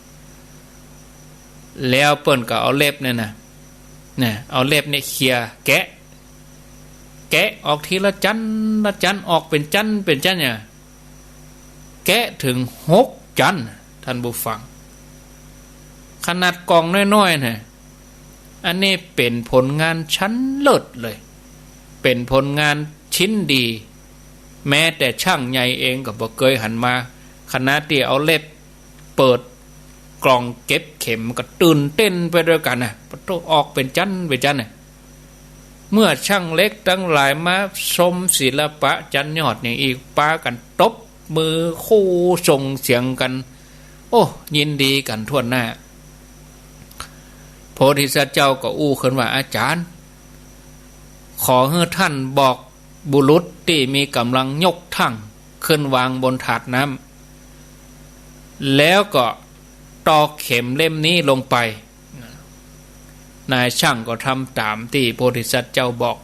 แล้วเปิ้นก็เอาเล็บเนี่ยนะ เนี่ย เอาเล็บเนี่ยเขี่ยแกะ แกะออกทีละจั๊นละจั๊น ออกเป๋นจั๊นเป๋นจั๊นเนี่ย แกะเถิงหกจั๊น ท่านผู้ฟัง ขนาดกล่องน้อยๆ น่ะ อันนี้เป๋นผลงานชั้นเลิศเลย เป๋นผลงานชิ้นดี แม้แต่ช่างใหญ่เองก็บ่เกยหันมา ขนาดตี้เอาเล็บเปิดกล่องเก็บเข็มก็ตื่นเต้นไปด้วยกั๋นน่ะ ปะโธ่ ออกเป๋นจั๊นเป๋นจั๊นน่ะ เมื่อช่างเหล็กตังหลายมาชมศิลปะจั๊นยอดอย่างอี้ ปากั๋นตบมือคู่ส่งเสียงกั๋น โอ้ ยินดีกั๋นถ้วนหน้า โพธิสัตว์เจ้าก็อู้ขึ้นว่า อาจ๋ารย์ ขอหื้อท่านบอกบุรุษตี้มีก๋ำลังยกถังขึ้นวางบนถาดน้ำ แล้วก็ตอกเข็มเล่มนี้ลงไป นายช่างก็ทำต๋ามตี้โพธิสัตว์เจ้าบอก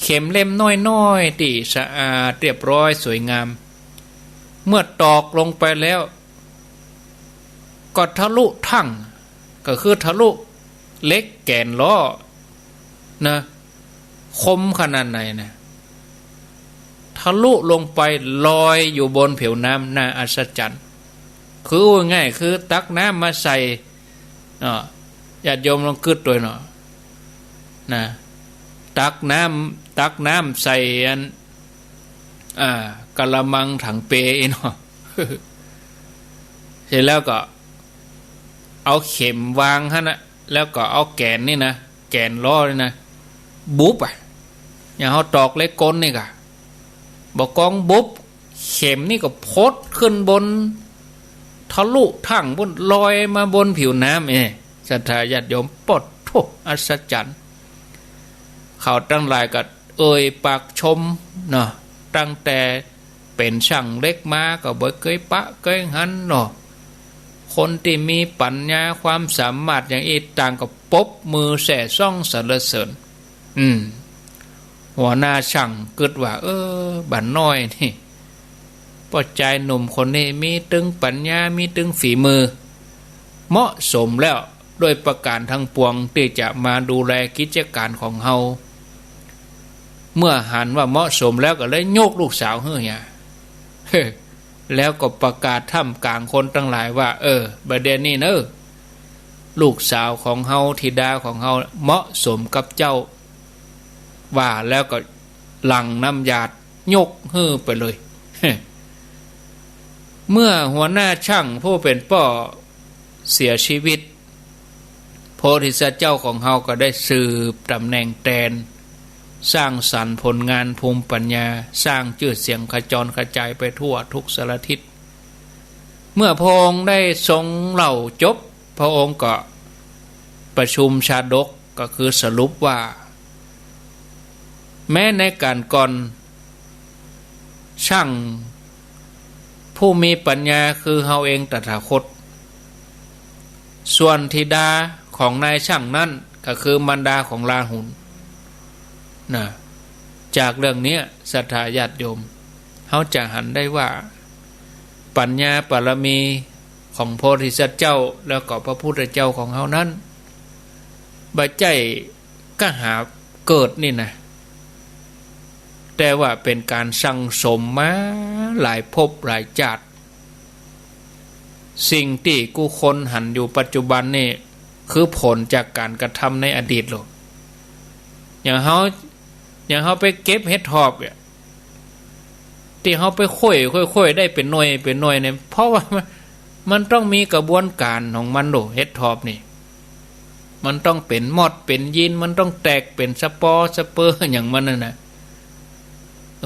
เข็มเล่มน้อยๆ ตี้สะอาดเรียบร้อยสวยงาม เมื่อตอกลงไปแล้ว ก็ทะลุถัง ก็คือทะลุเหล็กแก๋นล้อนะ คมขนาดไหนนะ ทะลุลงไปลอยอยู่บนผิวน้ำ น่าอัศจรรย์ คือว่าง่าย คือตักน้ำมาใส่ เนาะ ญาติโยมลองกึ๊ดตวยเนาะ นะ ตักน้ำ ตักน้ำใส่อัน อ่า กะละมังถังเปเนาะ เสร็จแล้วก็เอาเข็มวางหั้นนะ แล้วก็เอาแก๋นนี่นะ แก๋นล้อนี่นะ บุบอะ อย่างเฮาตอกเหล็กกลนี่ก่ะ บ่กองบุบ เข็มนี่ก็พดขึ้นบน ทะลุถังปุ้น ลอยมาบนผิวน้ำ เอ้ ศรัทธาญาติโยม ปะโธ่ อัศจรรย์ เขาตังหลายก็เอ่ยปากชมเนาะ ตั้งแต่เป๋นช่างเหล็กมาก็บ่เกยปะเกยหันเนาะ คนตี้มีปัญญาความสามารถอย่างอี้ ต่างก็ปรบมือแส่ซ้องสรรเสริญ อืม หัวหน้าช่างกึ๊ดว่า เออ บ่าวน้อยนี่ ป้อจายหนุ่มคนนี้มีตึงปัญญา มีตึงฝีมือ เหมาะสมแล้ว ด้วยประการทั้งปวงตี้จะมาดูแลกิจก๋านของเฮา เมื่อหันว่าเหมาะสมแล้วก็เลยยกลูกสาวหื้อเหีย แล้วก็ประกาศท่ามกลางคนตังหลายว่า เออ บ่าเดี่ยวนี้เนาะ ลูกสาวของเฮา ธิดาของเฮา เหมาะสมกับเจ้า ว่าแล้วก็หลั่งน้ำหยาดยกหื้อไปเลย เมื่อหัวหน้าช่างผู้เป๋นป้อเสียชีวิต โพธิสัตว์เจ้าของเฮาก็ได้สืบต๋ำแหน่งแตน สร้างสรรค์ผลงานภูมิปัญญา สร้างจื้อเสียงขจรกระจายไปทั่วทุกสารทิศ เมื่อพระองค์ได้ทรงเล่าจบ พระองค์ก็ประชุมชาดก ก็คือสรุปว่า แม้ในก๋านก่อน ช่างผู้มีปัญญาคือเฮาเองตถาคต ส่วนธิดาของนายช่างนั้นก็คือมารดาของราหุล นะ จากเรื่องเนี้ย ศรัทธาญาติโยม เฮาจะหันได้ว่า ปัญญาบารมีของโพธิสัตว์เจ้า แล้วก็พระพุทธเจ้าของเฮานั้น บ่ใจ้กะหาเกิดนี่นะ แต่ว่าเป๋นก๋านสั่งสมมาหลายภพหลายจาติ สิ่งตี้กู้คนหันอยู่ปัจจุบันนี่ คือผลจากก๋านกระทำในอดีตโลด อย่างเฮา อย่างเฮาไปเก็บเห็ดถอบเนี่ย ตี้เฮาไปค้อย ค้อย ค้อยได้เป๋นหน่วย เป๋นหน่วยเนี่ย เพราะว่ามัน มันต้องมีกระบวนก๋านของมันโลด เห็ดถอบนี่ มันต้องเป๋นมอด เป๋นยีน มันต้องแตกเป๋นสะปอสะเปออย่างมันนั่นน่ะ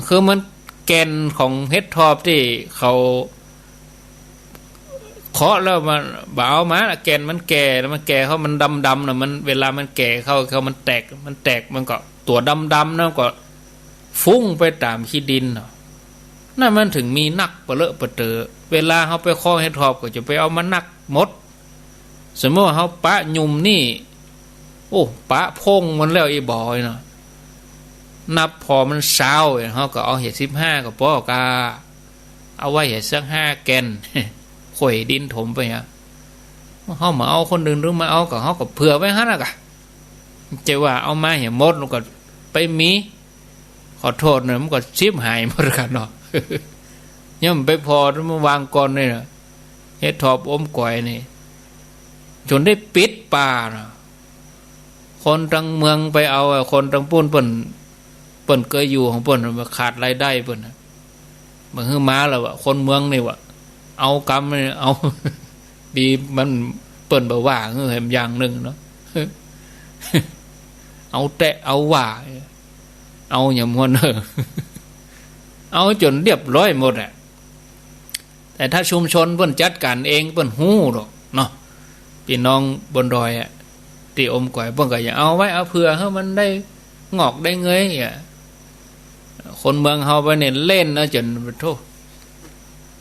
คือมันแก่นของเห็ดถอบตี้เขา เคาะแล้วมันบ่เอามาละ แก่นมันแก่แล้ว มันแก่เข้า มันดำๆ น่ะ มัน เวลามันแก่เข้า เข้ามันแตก มันแตก มันก็ตั๋วดำๆ นั่นก็ฟุ้งไปต๋ามขี้ดินเนาะ นั่นมันเถิงมีนักปะเลอะปะเต๋อ เวลาเฮาไปเคาะเห็ดถอบก็จะไปเอามานักหมด สมมุติว่าเฮาปะหยุ่มนี่ โอ้ ปะพ่งมันแล้วอีบ่อยเนาะ นับผ่อมันซาว เฮาก็เอาเหียสิบห้าก็ปอกา เอาไว้เหียสักห้าแก่น ข่อยดินถมไปเหีย เฮามาเอาคนอื่นหรือมาเอาก็ เฮาก็เผื่อไว้หั้นน่ะกะ จะว่าเอามาเหียหมด มันก็ไปมี ขอโทษนะ มันก็ชิบหายหมดกั๋นเนาะ ย่อมไปผ่อมาวางก่อนนี่นะ เห็ดถอบอมก๋อยนี่ จ๋นได้ปิดป่านะ คนตังเมืองไปเอาอะ คนตังปู้นเปิ้น เปิ้นเกยอยู่ของเปิ้น ขาดรายได้เปิ้นน่ะ บ่หื้อมาแล้ววะ คนเมืองนี่วะ เอากำนี่ เอา ดีมันเปิ้นบ่ว่า เออ แหมอย่างนึ่งเนาะ เอาแต๊เอาว่า เอาอย่างม่วน เออ เอาจ๋นเรียบร้อยหมดอะ แต่ถ้าชุมชนเปิ้นจัดก๋านเอง เปิ้นฮู้ดอกเนาะ ปี้น้องบนดอยอะ ตี้อมก๋อย เปิ้นก็จะเอาไว้ เอาเผื่อหื้อมันได้งอกได้เงยอะ คนเมืองเฮาไปเนี่ยเล่นเอาจ๋น โธ่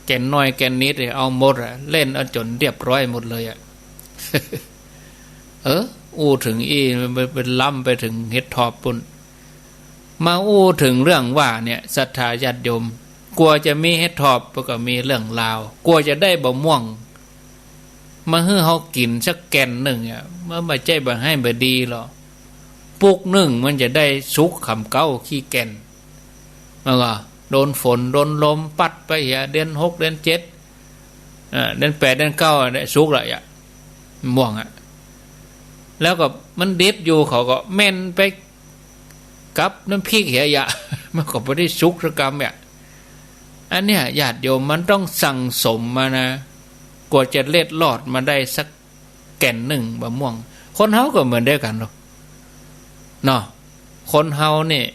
แก่นน้อยแก่นนิดเนี่ยเอาหมดอะ เล่นเอาจ๋นเรียบร้อยหมดเลยอะ เออ อู้เถิงอี้ มันไป ไปล้ำไปเถิงเห็ดถอบปู้น มาอู้เถิงเรื่องว่าเนี่ย ศรัทธาญาติโยม กว่าจะมีเห็ดถอบ ก็มีเรื่องราว กว่าจะได้บ่าม่วง มาหื้อเฮากิ๋นสักแก่นนึ่งอะ มันบ่ใจ้บ่าไห้บ่าดีหรอก ปุ๊กนึ่งมันจะได้สุกขำเก๊าขี้แก่น มันก็โดนฝนโดนลมปั๊ดไปเหีย เดือนหกเดือนเจ็ด อ่า เดือนแปดเดือนเก้าอะ ได้สุกละอะ ม่วงอะ แล้วก็มันดิบอยู่ เขาก็แม่นไปกับน้ำพริกเหียอะ มันก็บ่ได้สุกสักกำอะ อันเนี้ยญาติโยมมันต้องสั่งสมมานะ กว่าจะเล็ดลอดมาได้สักแก่นนึ่งบ่าม่วง คนเฮาก็เหมือนเดียวกั๋นเนาะ เนาะ คนเฮาเนี่ย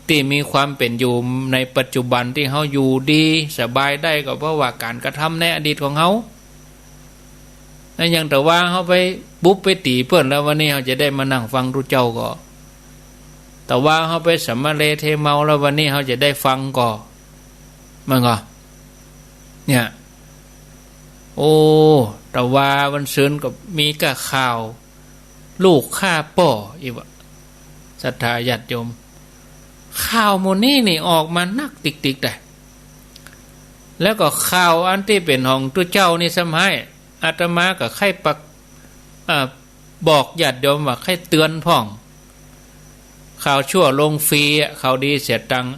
ตี้มีความเป๋นอยู่ในปัจจุบันตี้เฮาอยู่ดีสบายได้ก็เพราะว่าก๋านกระทำในอดีตของเฮา นั่นอย่างแต่ว่าเฮาไปบุบไปตี๋เปิ้นแล้ววันนี้เฮาจะได้มานั่งฟังตุ๊เจ้าก่อ แต่ว่าเฮาไปสำมะเลเทเมาแล้ววันนี้เฮาจะได้ฟังก่อ มันก่อ เนี่ย โอ้ แต่ว่าวันซืนก็มีก้าข่าว ลูกฆ่าป้ออีกวะ ศรัทธาญาติโยม ข่าวหมู่นี้นี่ออกมานักติ๊กๆ ได้ แล้วก็ข่าวอันตี้เป๋นของตุ๊เจ้านี่ซ้ำฮ้าย อาตมาก็ใค่ปาก อ่า บอกญาติโยมว่าใค่เตือนพ่อง ข่าวชั่วลงฟรีอะ ข่าวดีเสียตังค์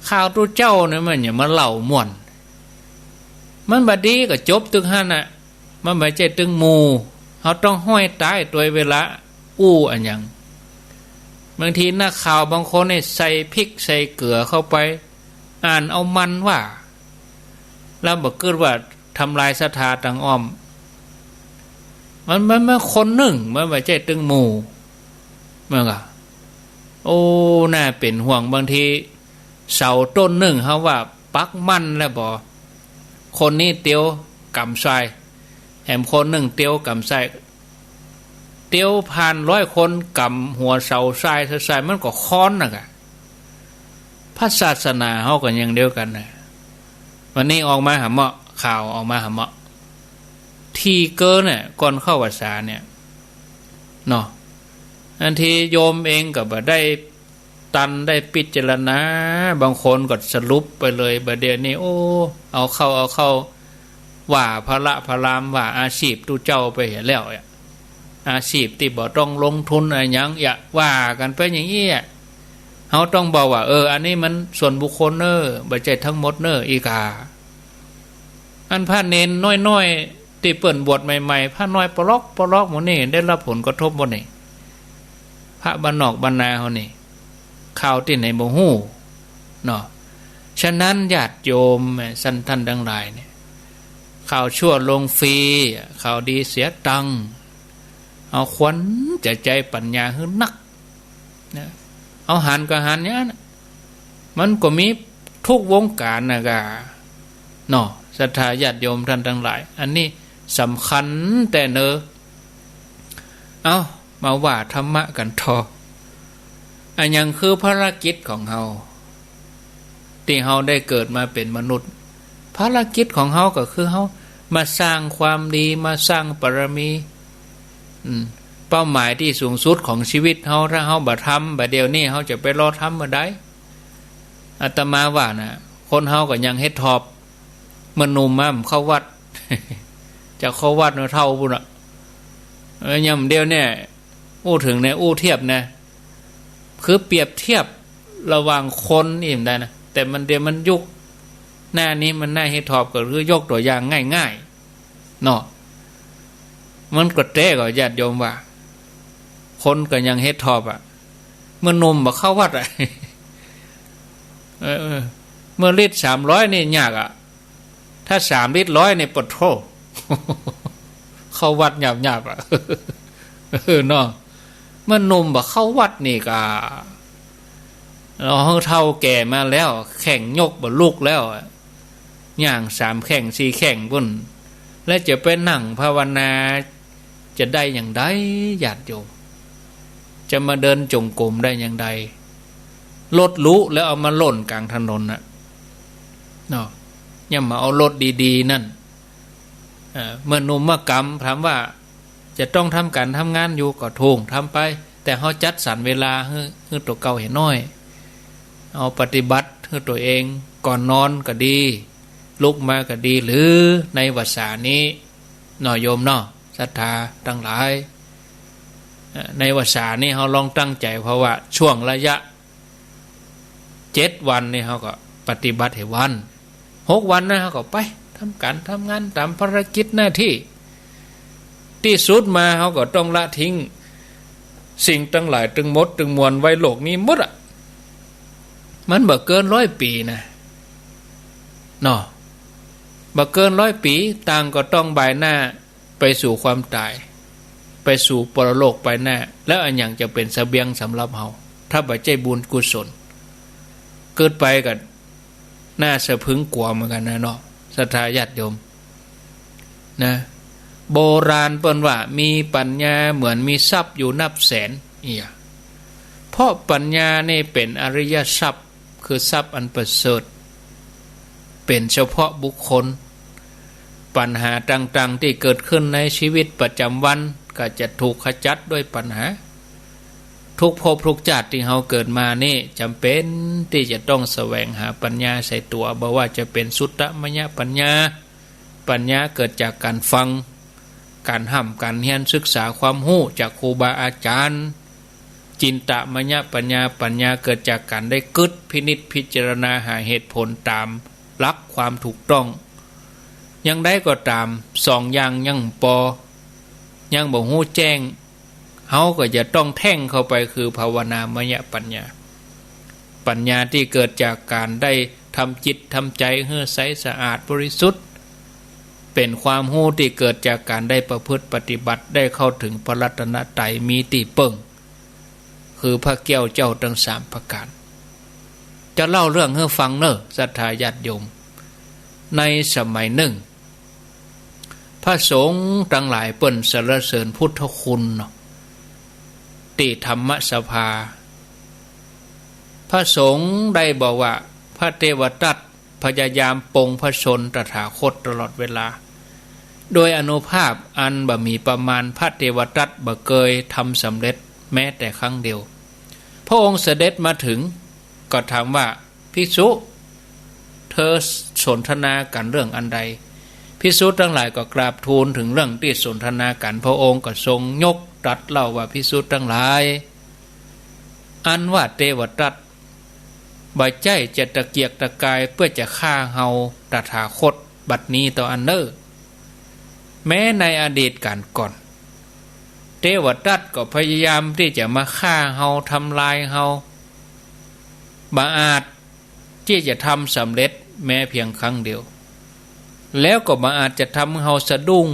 ข่าวตุ๊เจ้าเนี่ยมันอย่ามาเล่าม่วน มันบ่ดีก็จบตึงหั้นน่ะ มันบ่ใจ้ตึงหมู่ เฮาต้องฮ้อยต๋ายตวยเวลาอู้อะหยัง บางทีนักข่าวบางคนนี่ใส่พริกใส่เกลือเข้าไป อ่านเอามันว่า แล้วบ่กึ๊ดว่าทำลายศรัทธาตังอ้อม มัน มัน มันคนนึ่ง มันบ่ใจ้ตึงหมู่ มันก็ โอ้ น่าเป๋นห่วง บางที เสาต้นนึ่งเฮาว่าปักมั่นแล้วบ่ คนนี้เตียวกำซ้าย แหมคนนึ่งเตียวกำซ้าย เตียวผ่านร้อยคน กำหัวเสาซ้าย ซ้าย มันก็ค้อนน่ะกะ พระศาสนาเฮาก็อย่างเดียวกั๋นน่ะ วันนี้ออกมาหาเมาะ ข่าวออกมาหาเมาะ ตี้เก๊อะเนี่ย ก่อนเข้าพรรษาเนี่ย เนาะ อันตี้โยมเองก็บ่ได้ ตันได้พิจารณา บางคนก็สรุปไปเลย บ่าเดี่ยวนี้ โอ้ เอาเข้า เอาเข้า ว่าพระพราหมณ์ ว่าอาชีพตุ๊เจ้าไปเหียแล้วอะ อาชีพตี้บ่ต้องลงทุนอะหยัง อย่าว่ากั๋นไปอย่างอี้อะ เฮาต้องบอกว่า เออ อันนี้มันส่วนบุคคลเน่อ บ่ใจ้ทั้งหมดเน่อ อีกา อันพระเณรน้อยๆ ตี้เปิ้นบวชใหม่ๆ พระน้อยปลอกๆ หมู่นี้ได้รับผลกระทบหมดนี่ พระบ้านนอกบ้านนาเฮานี่ ข่าวตี้ไหนบ่ฮู้เนาะ ฉะนั้นญาติโยม ท่าน ท่านตังหลายเนี่ย ข่าวชั่วลงฟรี ข่าวดีเสียตังค์ เอาควรจะใจ๊ปัญญาหื้อนัก นะ เอาหันก็หันอย่างนั้นน่ะ มันก็มีทุกวงก๋านน่ะกะ เนาะ ศรัทธาญาติโยมท่านตังหลาย อันนี้ สำคัญแต๊เนอ เอ้า มาว่าธรรมะกั๋นต่อ อะหยังคือภารกิจของเฮา ตี้เฮาได้เกิดมาเป๋นมนุษย์ ภารกิจของเฮาก็คือเฮามาสร้างความดี มาสร้างบารมี อืม เป้าหมายตี้สูงสุดของชีวิตเฮา ถ้าเฮาบ่ทำบ่าเดี่ยวนี้ เฮาจะไปรอทำเมื่อใด อาตมาว่านะ คนเฮาก็ยังเฮ็ดถอบ เมื่อหนุ่มมาบ่เข้าวัด จะเข้าวัดเมื่อเฒ่าปู้นน่ะ เออ ยามเดี่ยวเนี่ย อู้เถิงเนี่ย อู้เทียบนะ คือเปรียบเทียบระหว่างคนนี่บ่ได้นะ แต่มันเดี่ยวมันยุคหน้านี้มันน่าเฮ็ดถอบ ก็คือยกตั๋วอย่างง่ายๆ เนาะ มันก็แต๊ก่อ ญาติโยมว่า คนก็ยังเฮ็ดถอบอะ เมื่อหนุ่มบ่เข้าวัดอะ เออ เมื่อลิตรสามร้อยนี่ยากอะ ถ้าสามลิตรร้อยนี่ ปะโธ่ เข้าวัดหยาบๆ อะ เออ เนาะ เมื่อหนุ่มบ่เข้าวัดนี่ก็ เฮาเฒ่าแก่มาแล้ว แข้งยกบ่ลุกแล้วอะ ย่างสามแข้งสี่แข้งปู้น แล้วจะไปนั่งภาวนา จะได้อย่างใด ญาติโยม จะมาเดินจงกรมได้อย่างใด รถหรูแล้วเอามาหล่นก๋างถนนน่ะ เนาะ ยังมาเอารถดีๆ นั่น เอ่อ เมื่อหนุ่มเมื่อกำ ถามว่าจะต้องทำก๋านทำงานอยู่ก็ถูก ทำไป แต่เฮาจัดสรรเวลาหื้อ หื้อตั๋วเก่าหื้อหน้อย เอาปฏิบัติหื้อตั๋วเอง ก่อนนอนก็ดี ลุกมาก็ดี หรือในวาระนี้ เนาะโยมเนาะ ศรัทธาตังหลาย เอ่อ ในวาระนี้เฮาลองตั้งใจ๋ เพราะว่าช่วงระยะเจ็ดวันนี่เฮาก็ปฏิบัติหื้อวัน หกวันนะเฮาก็ไปทำก๋านทำงานต๋ามภารกิจหน้าตี้ ตี้สุดมาเฮาก็ต้องละทิ้งสิ่งตังหลายตึงหมดตึงมวลไว้โลกนี้หมดอะ มันบ่เกินร้อยปี๋นะ เนาะ บ่เกินร้อยปี๋ ต่างก็ต้องบ่ายหน้า ไปสู่ความต๋าย ไปสู่ปรโลกไปหน้า แล้วอะหยังจะเป๋นเสบียงสำหรับเฮา ถ้าบ่ใจ้บุญกุศล กึ๊ดไปก็น่าสะพรึงกั๋วเหมือนกั๋นนะเนาะ ศรัทธาญาติโยม นะ โบราณเปิ้นว่า มีปัญญาเหมือนมีทรัพย์อยู่นับแสน เอี่ย เพราะปัญญานี่เป๋นอริยทรัพย์ คือทรัพย์อันประเสริฐ เป๋นเฉพาะบุคคล ปัญหาต่างๆ ตี้เกิดขึ้นในชีวิตประจ๋ำวัน ก็จะถูกขจัดด้วยปัญหา ทุกภพทุกจาติตี้เฮาเกิดมานี่ จ๋ำเป๋นตี้จะต้องแสวงหาปัญญาใส่ตั๋ว บ่ว่าจะเป๋นสุตตมยปัญญา ปัญญาเกิดจากก๋านฟัง ก๋านฮ่ำก๋านเฮียนศึกษาความฮู้จากครูบาอาจ๋ารย์ จินตมยปัญญา ปัญญาเกิดจากก๋านได้กึ๊ดพินิจพิจารณาหาเหตุผลต๋ามหลักความถูกต้อง อย่างใดก็ต๋าม สองอย่างยังปอ ยังบ่ฮู้แจ้ง เฮาก็จะต้องแท่งเข้าไป คือภาวนามยปัญญา ปัญญาตี้เกิดจากก๋านได้ทำจิตทำใจ๋หื้อใสสะอาดบริสุทธิ์ เป๋นความฮู้ตี้เกิดจากก๋านได้ประพฤติปฏิบัติ ได้เข้าถึงพระรัตนตรัย มีตี้เปิ้ง คือพระแก้วเจ้าตังสามประก๋าน จะเล่าเรื่องหื้อฟังเน่อ ศรัทธาญาติโยม ในสมัยนึ่ง พระสงฆ์ตังหลายเปิ้นสรรเสริญพุทธคุณเนาะ ตี้ธรรมสภา พระสงฆ์ได้บอกว่า พระเทวทัตพยายามปลงพระชนม์ตถาคตตลอดเวลา โดยอานุภาพอันบ่มีประมาณ พระเทวทัตบ่เกยทำสำเร็จแม้แต่ครั้งเดียว พระองค์เสด็จมาถึง ก็ถามว่า ภิกษุ เธอสนทนากั๋นเรื่องอันใด ภิกษุตังหลายก็กราบทูลเถิงเรื่องตี้สนทนากั๋น พระองค์ก็ทรงยกตรัสเล่าว่า ภิกษุตังหลาย อันว่าเทวทัตบ่ใจ้จะตะเกียกตะกายเปื้อจะฆ่าเฮาตถาคตบัดนี้เต้าอั้นเน่อ แม้ในอดีตก๋านก่อน เทวทัตก็พยายามตี้จะมาฆ่าเฮาทำลายเฮา บ่อาจตี้จะทำสำเร็จแม้เพียงครั้งเดียว แล้วก็บ่อาจจะทำหื้อเฮาสะดุ้ง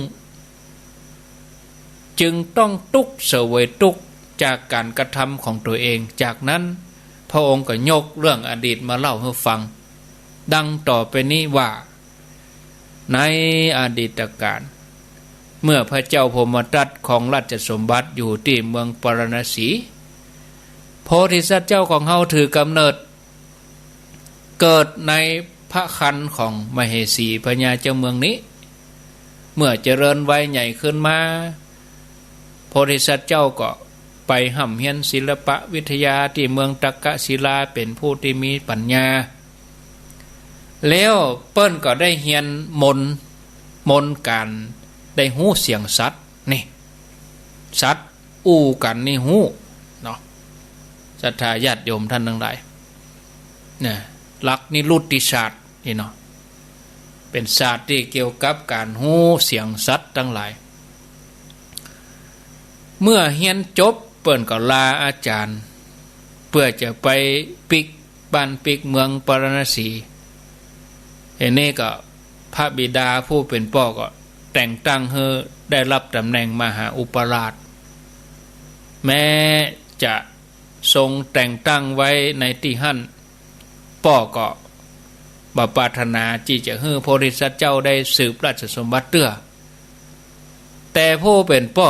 จึงต้องตุ๊กข์เสวยตุ๊กข์จากก๋านกระทำของตั๋วเอง จากนั้นพระองค์ก็ยกเรื่องอดีตมาเล่าหื้อฟัง ดังต่อไปนี้ว่า ในอดีตกาล เมื่อพระเจ้าพรหมทัตครองราชสมบัติอยู่ตี้เมืองปาราณสี โพธิสัตว์เจ้าของเฮาถือกำเนิด เกิดในพระครรภ์ของมเหสีพญาเจ้าเมืองนี้ เมื่อเจริญวัยใหญ่ขึ้นมา โพธิสัตว์เจ้าก็ไปฮ่ำเฮียนศิลปวิทยาตี้เมืองตักกศิลา เป๋นผู้ตี้มีปั๋ญญา แล้วเปิ้นก็ได้เฮียนมนต์ มนต์ก๋านได้ฮู้เสียงสัตว์นี่ สัตว์อู้กั๋นนี่ฮู้เนาะ ศรัทธาญาติโยมต้านตังหลาย เนี่ย หลักนิรุตติศาสตร์นี่เนาะ เป๋นศาสตร์ตี้เกี่ยวกับก๋านฮู้เสียงสัตว์ตังหลาย เมื่อเฮียนจบเปิ้นก็ลาอาจ๋ารย์ เปื้อจะไปปิ๊กบ้านปิ๊กเมืองปาราณสี เห็นนี้ก็พระบิดาผู้เป๋นป้อก็แต่งตั้งหื้อได้รับต๋ำแหน่งมหาอุปราช แม้จะทรงแต่งตั้งไว้ในตี้หั้น ป้อก็บ่ปรารถนาตี้จะหื้อโพธิสัตว์เจ้าได้สืบราชสมบัติเตื้อ แต่ผู้เป๋นป้อ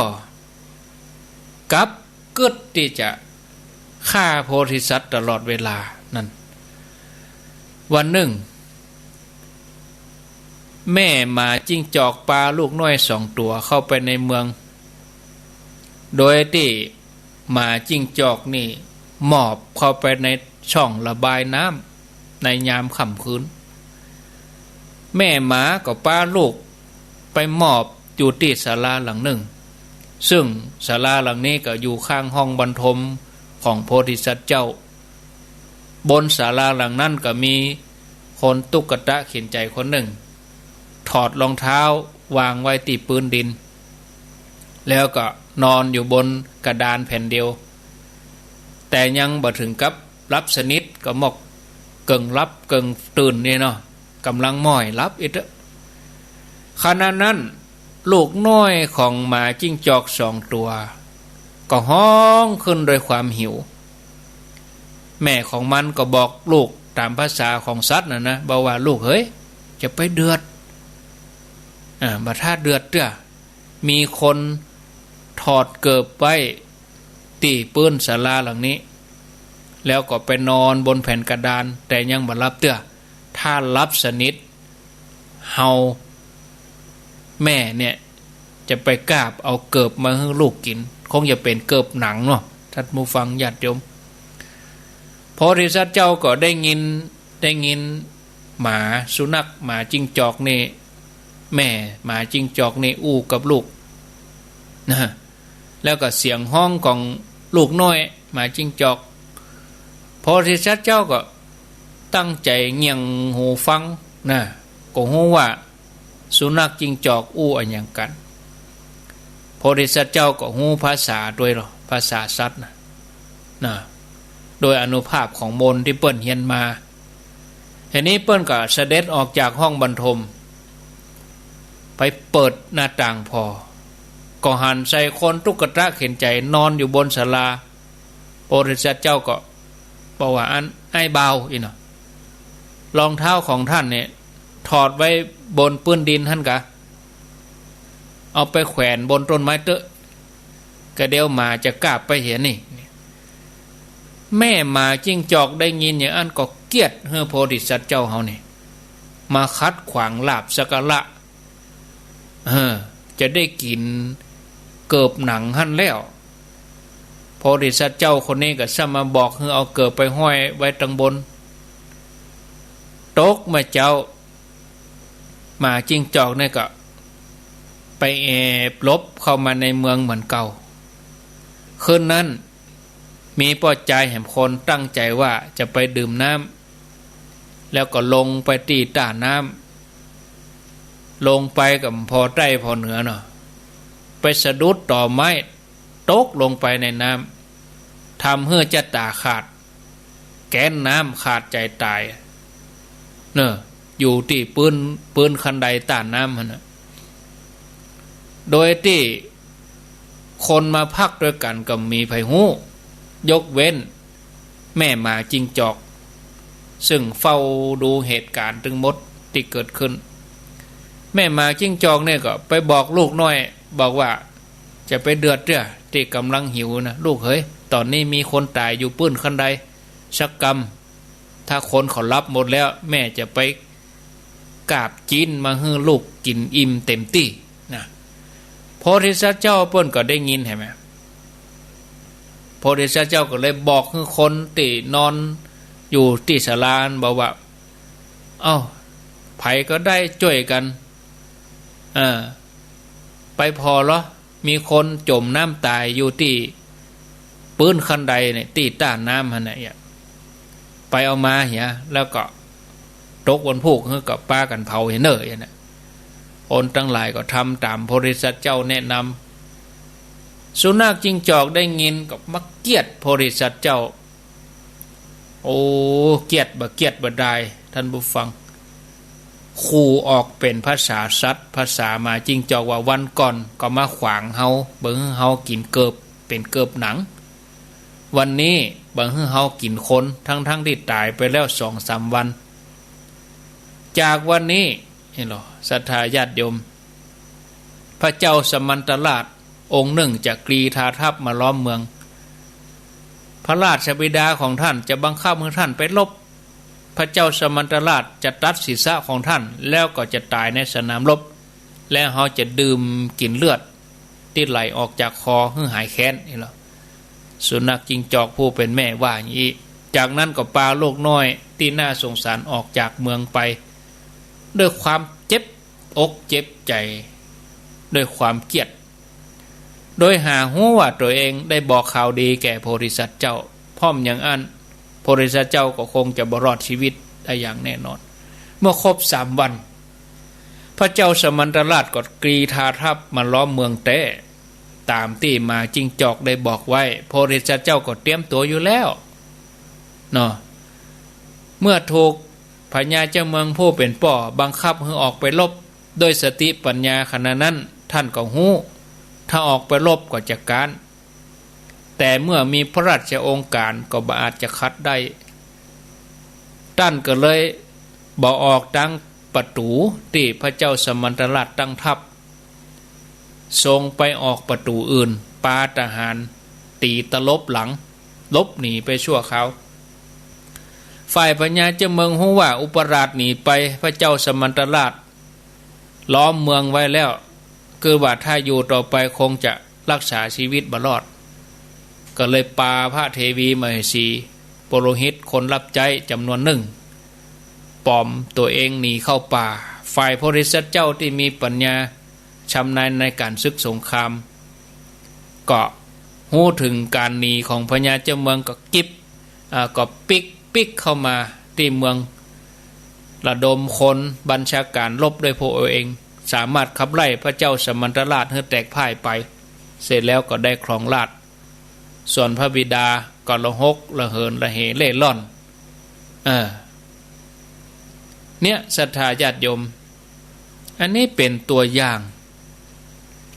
กลับกึ๊ดตี้จะฆ่าโพธิสัตว์ตลอดเวลานั้น วันนึ่ง แม่หมาจิ้งจอกปาลูกน้อยสองตั๋วเข้าไปในเมือง โดยตี้หมาจิ้งจอกนี่หมอบเข้าไปในช่องระบายน้ำในยามค่ำคืน แม่หมาก็ปาลูกไปหมอบอยู่ตี้ศาลาหลังนึ่ง ซึ่งศาลาหลังนี้ก็อยู่ข้างห้องบรรทมของโพธิสัตว์เจ้า บนศาลาหลังนั้นก็มีคนตุ๊กตะเข็ญใจ๋คนนึ่ง ถอดรองเท้าวางไว้ตี้ปื๊นดิน แล้วก็นอนอยู่บนกระดานแผ่นเดียว แต่ยังบ่เถิงกับหลับสนิท ก็มอกเกิ่งหลับเกิ่งตื่นนี่เนาะ ก่ำลังม้อยหลับอิดเต๊อะ ขณะนั้นลูกน้อยของหมาจิ้งจอกสองตั๋วก็ฮ้องขึ้นด้วยความหิว แม่ของมันก็บอกลูกต๋ามภาษาของสัตว์น่ะนะ บอกว่า "ลูกเอ๋ย จะไปเดือด อ่า บ่ถ้าเดือดเตื้อ มีคนถอดเกิบไว้ตี้ปื๊นศาลาหลังนี้ แล้วก็ไปนอนบนแผ่นกระดาน แต่ยังบ่หลับเตื้อ ถ้าหลับสนิท เฮา แม่เนี่ย จะไปกาบเอาเกิบมาหื้อลูกกิ๋น คงจะเป๋นเกิบหนังเนาะ ต้านผู้ฟังญาติโยม" โพธิสัตว์เจ้าก็ได้ยิน ได้ยินหมาสุนัข หมาจิ้งจอกนี่ แม่หมาจิ้งจอกนี่อู้กับลูกนะ แล้วก็เสียงฮ้องของลูกน้อยหมาจิ้งจอก โพธิสัตว์เจ้าก็ตั้งใจ๋เงี่ยงหูฟังนะ ก็ฮู้ว่าสุนัขจิ้งจอกอู้อะหยังกั๋น โพธิสัตว์เจ้าก็ฮู้ภาษาตวยเนาะ ภาษาสัตว์นะ นะ โดยอานุภาพของมนต์ตี้เปิ้นเฮียนมา ทีนี้เปิ้นก็เสด็จออกจากห้องบรรทม ไปเปิดหน้าต่างผ่อ ก็หันใส่คนตุ๊กตะเข็ญใจ๋นอนอยู่บนศาลา โพธิสัตว์เจ้าก็บอกว่า "อัน อ้ายบ่าว อี้เนาะ รองเท้าของต้านเนี่ย ถอดไว้บนปื๊นดินหั้นกา เอาไปแขวนบนต้นไม้เต๊อะ กะเดี๋ยวหมาจะกาบไปเหียนี่" แม่หมาจิ้งจอกได้ยินอย่างอั้นก็เกลียดหื้อโพธิสัตว์เจ้าเฮานี่ มาขัดขวางลาภสักการะ เออ จะได้กิ๋นเกิบหนังหั้นแล้ว โพธิสัตว์เจ้าคนนี้ก็ซ้ำมาบอกหื้อเอาเกิบไปห้อยไว้ตังบน ตกเมื่อเจ๊า หมาจิ้งจอกเนี่ยก็ไปแอบหลบเข้ามาในเมืองเหมือนเก่า คืนนั้นมีป้อจายแหมคนตั้งใจ๋ว่าจะไปดื่มน้ำ แล้วก็ลงไปตี้ต้าน้ำ ลงไปก็บ่พอใต้พอเหนือเนาะ ไปสะดุดตอไม้ ตกลงไปในน้ำ ทำหื้อจะต๋าขาด แก๊นน้ำขาดใจ๋ต๋าย เนาะ อยู่ตี้ปื๊น ปื๊นคันไดต้าน้ำหั้นน่ะ โดยตี้คนมาพักตวยกั๋นก็บ่มีใผฮู้ ยกเว้นแม่หมาจิ้งจอก ซึ่งเฝ้าดูเหตุก๋ารณ์ตึงหมดตี้เกิดขึ้น แม่หมาจิ้งจอกเนี่ยก็ไปบอกลูกน้อย บอกว่า จะไปเดือดเตื้อตี้ก๋ำลังหิวนะ ลูกเหย ต๋อนนี้มีคนต๋ายอยู่ปื้นคันไดสักกำ ถ้าคนเขาหลับหมดแล้ว แม่จะไปกาบจิ๊นมาหื้อลูกกิ๋นอิ่มเต๋มตี้นะ โพธิสัตว์เจ้าเปิ้นก็ได้ยินหันก่อ โพธิสัตว์เจ้าก็เลยบอกหื้อคนตี้นอนอยู่ตี้ศาลานั้นบอกว่า เอ้า ใผก็ได้จ้วยกั๋น เออ ไปผ่อลอ มีคนจ๋มน้ำต๋ายอยู่ตี้ปื้นคันไดเนี่ย ตี้ต้าน้ำหั้นน่ะ ไปเอามาเหีย แล้วก็ตกวันพูกหื้อก็ปากั๋นเผาเหียเน่อ อย่างนั้น คนตังหลายก็ทำต๋ามโพธิสัตว์เจ้าแนะนำ สุนัขจิ้งจอกได้ยินก็มาเคียดโพธิสัตว์เจ้า โอ้ เคียดบ่เคียดบ่ดาย ท่านผู้ฟัง ขู่ออกเป๋นภาษาสัตว์ ภาษาหมาจิ้งจอกว่า วันก่อนก็มาขวางเฮา บ่หื้อเฮากิ๋นเกิบ เป๋นเกิบหนัง วันนี้บ่หื้อเฮากิ๋นคน ทั้งๆ ตี้ต๋ายไปแล้วสองสามวัน จากวันนี้ นี่ลอ ศรัทธาญาติโยม พระเจ้าสมันตราชองค์นึ่งจะกรีธาทัพมาล้อมเมือง พระราชบิดาของท่านจะบังคับหื้อท่านไปรบ พระเจ้าสมันตราชจะตัดศีรษะของท่าน แล้วก็จะต๋ายในสนามรบ และเฮาจะดื่มกิ๋นเลือดตี้ไหลออกจากคอหื้อหายแค้น นี่ลอ สุนัขจิ้งจอกผู้เป๋นแม่ว่าอย่างนี้ จากนั้นก็ปาลูกน้อยตี้น่าสงสารออกจากเมืองไป ด้วยความเจ็บอกเจ็บใจ๋ ด้วยความเคียด โดยหาฮู้ว่าตั๋วเองได้บอกข่าวดีแก่โพธิสัตว์เจ้า เพราะบ่อย่างอั้น โพธิสัตว์เจ้าก็คงจะบ่รอดชีวิตได้อย่างแน่นอน เมื่อครบสามวัน พระเจ้าสมันตราชก็กรีธาทัพมาล้อมเมืองแต๊ ต๋ามตี้หมาจิ้งจอกได้บอกไว้ โพธิสัตว์เจ้าก็เตรียมตั๋วอยู่แล้วเนาะ เมื่อถูกพญาเจ้าเมืองผู้เป๋นป้อบังคับหื้อออกไปรบ ด้วยสติปัญญาขณะนั้น ท่านก็ฮู้ ถ้าออกไปรบก็จะก๊าน แต่เมื่อมีพระราชโองการก็บ่อาจจะขัดได้ ต้านก็เลยบ่ออกตางประตู๋ตี้พระเจ้าสมันตราชตั้งทัพ ทรงไปออกประตู๋อื่น ปาทหารตี๋ตลบหลัง หลบหนีไปชั่วคราว ฝ่ายพญาเจ้าเมืองฮู้ว่าอุปราชหนีไป พระเจ้าสมันตราช ล้อมเมืองไว้แล้ว คือว่าถ้าอยู่ต่อไปคงจะรักษาชีวิตบ่รอด ก็เลยปาพระเทวีมเหสี ปุโรหิตคนรับใจ๊จ๋ำนวนนึ่ง ป๋อมตั๋วเองหนีเข้าป่า ฝ่ายโพธิสัตว์เจ้าตี้มีปัญญาชำนาญในก๋านศึกสงคราม ก็ฮู้เถิงก๋านหนีของพญาเจ้าเมืองก็กิบ อ่า ก็ปิ๊กปิ๊กเข้ามาตี้เมือง ระดมคนบัญชาการรบด้วยพระองค์เอง สามารถขับไล่พระเจ้าสมันตราชหื้อแตกพ่ายไป เสร็จแล้วก็ได้ครองราชย์ ส่วนพระบิดาก็ระหกระเหินระเหเล่ร่อน เออ เนี่ย ศรัทธาญาติโยม อันนี้เป๋นตั๋วอย่าง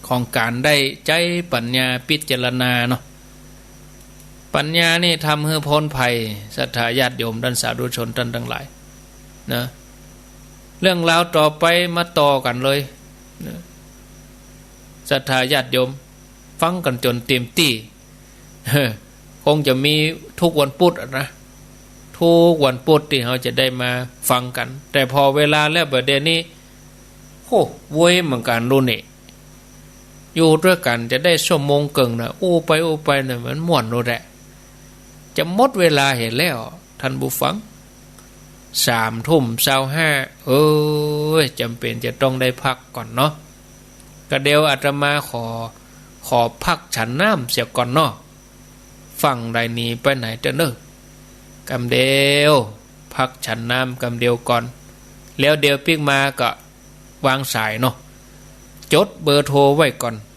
ของก๋านได้ใจ๊ปัญญาพิจารณาเนาะ ปัญญานี่ทำหื้อป๊นภัย ศรัทธาญาติโยมต้านสาธุชนต้านตังหลายนะ เรื่องราวต่อไปมาต่อกั๋นเลยนะ ศรัทธาญาติโยม ฟังกั๋นจ๋นเต๋มตี้ คงจะมีกู้วันปุ๊ดอะนะ กู้วันปุ๊ดตี้เฮาจะได้มาฟังกั๋น แต่ผ่อเวลาแล้วบ่าเดี่ยวนี้ โอ้ เว้ย เหมือนกั๋นลูกนี่ อยู่ตวยกั๋นจะได้ชั่วโมงเกิ่งนะ อู้ไปอู้ไปนะ มันม่วนลูกแหละ จะหมดเวลาเหียแล้ว ต้านผู้ฟัง สามทุ่มซาวห้า เอ้ย จ๋ำเป๋นจะต้องได้พักก่อนเนาะ ก็เดี๋ยวอาตมาขอ ขอพักฉันน้ำเสียก่อนเนาะ ฟั่งใดหนีไปไหนเต๊อะเน่อ กำเดียว พักฉันน้ำกำเดียวก่อน แล้วเดี๋ยวปิ๊กมาก็วางสายเนาะ จดเบอร์โทรไว้ก่อน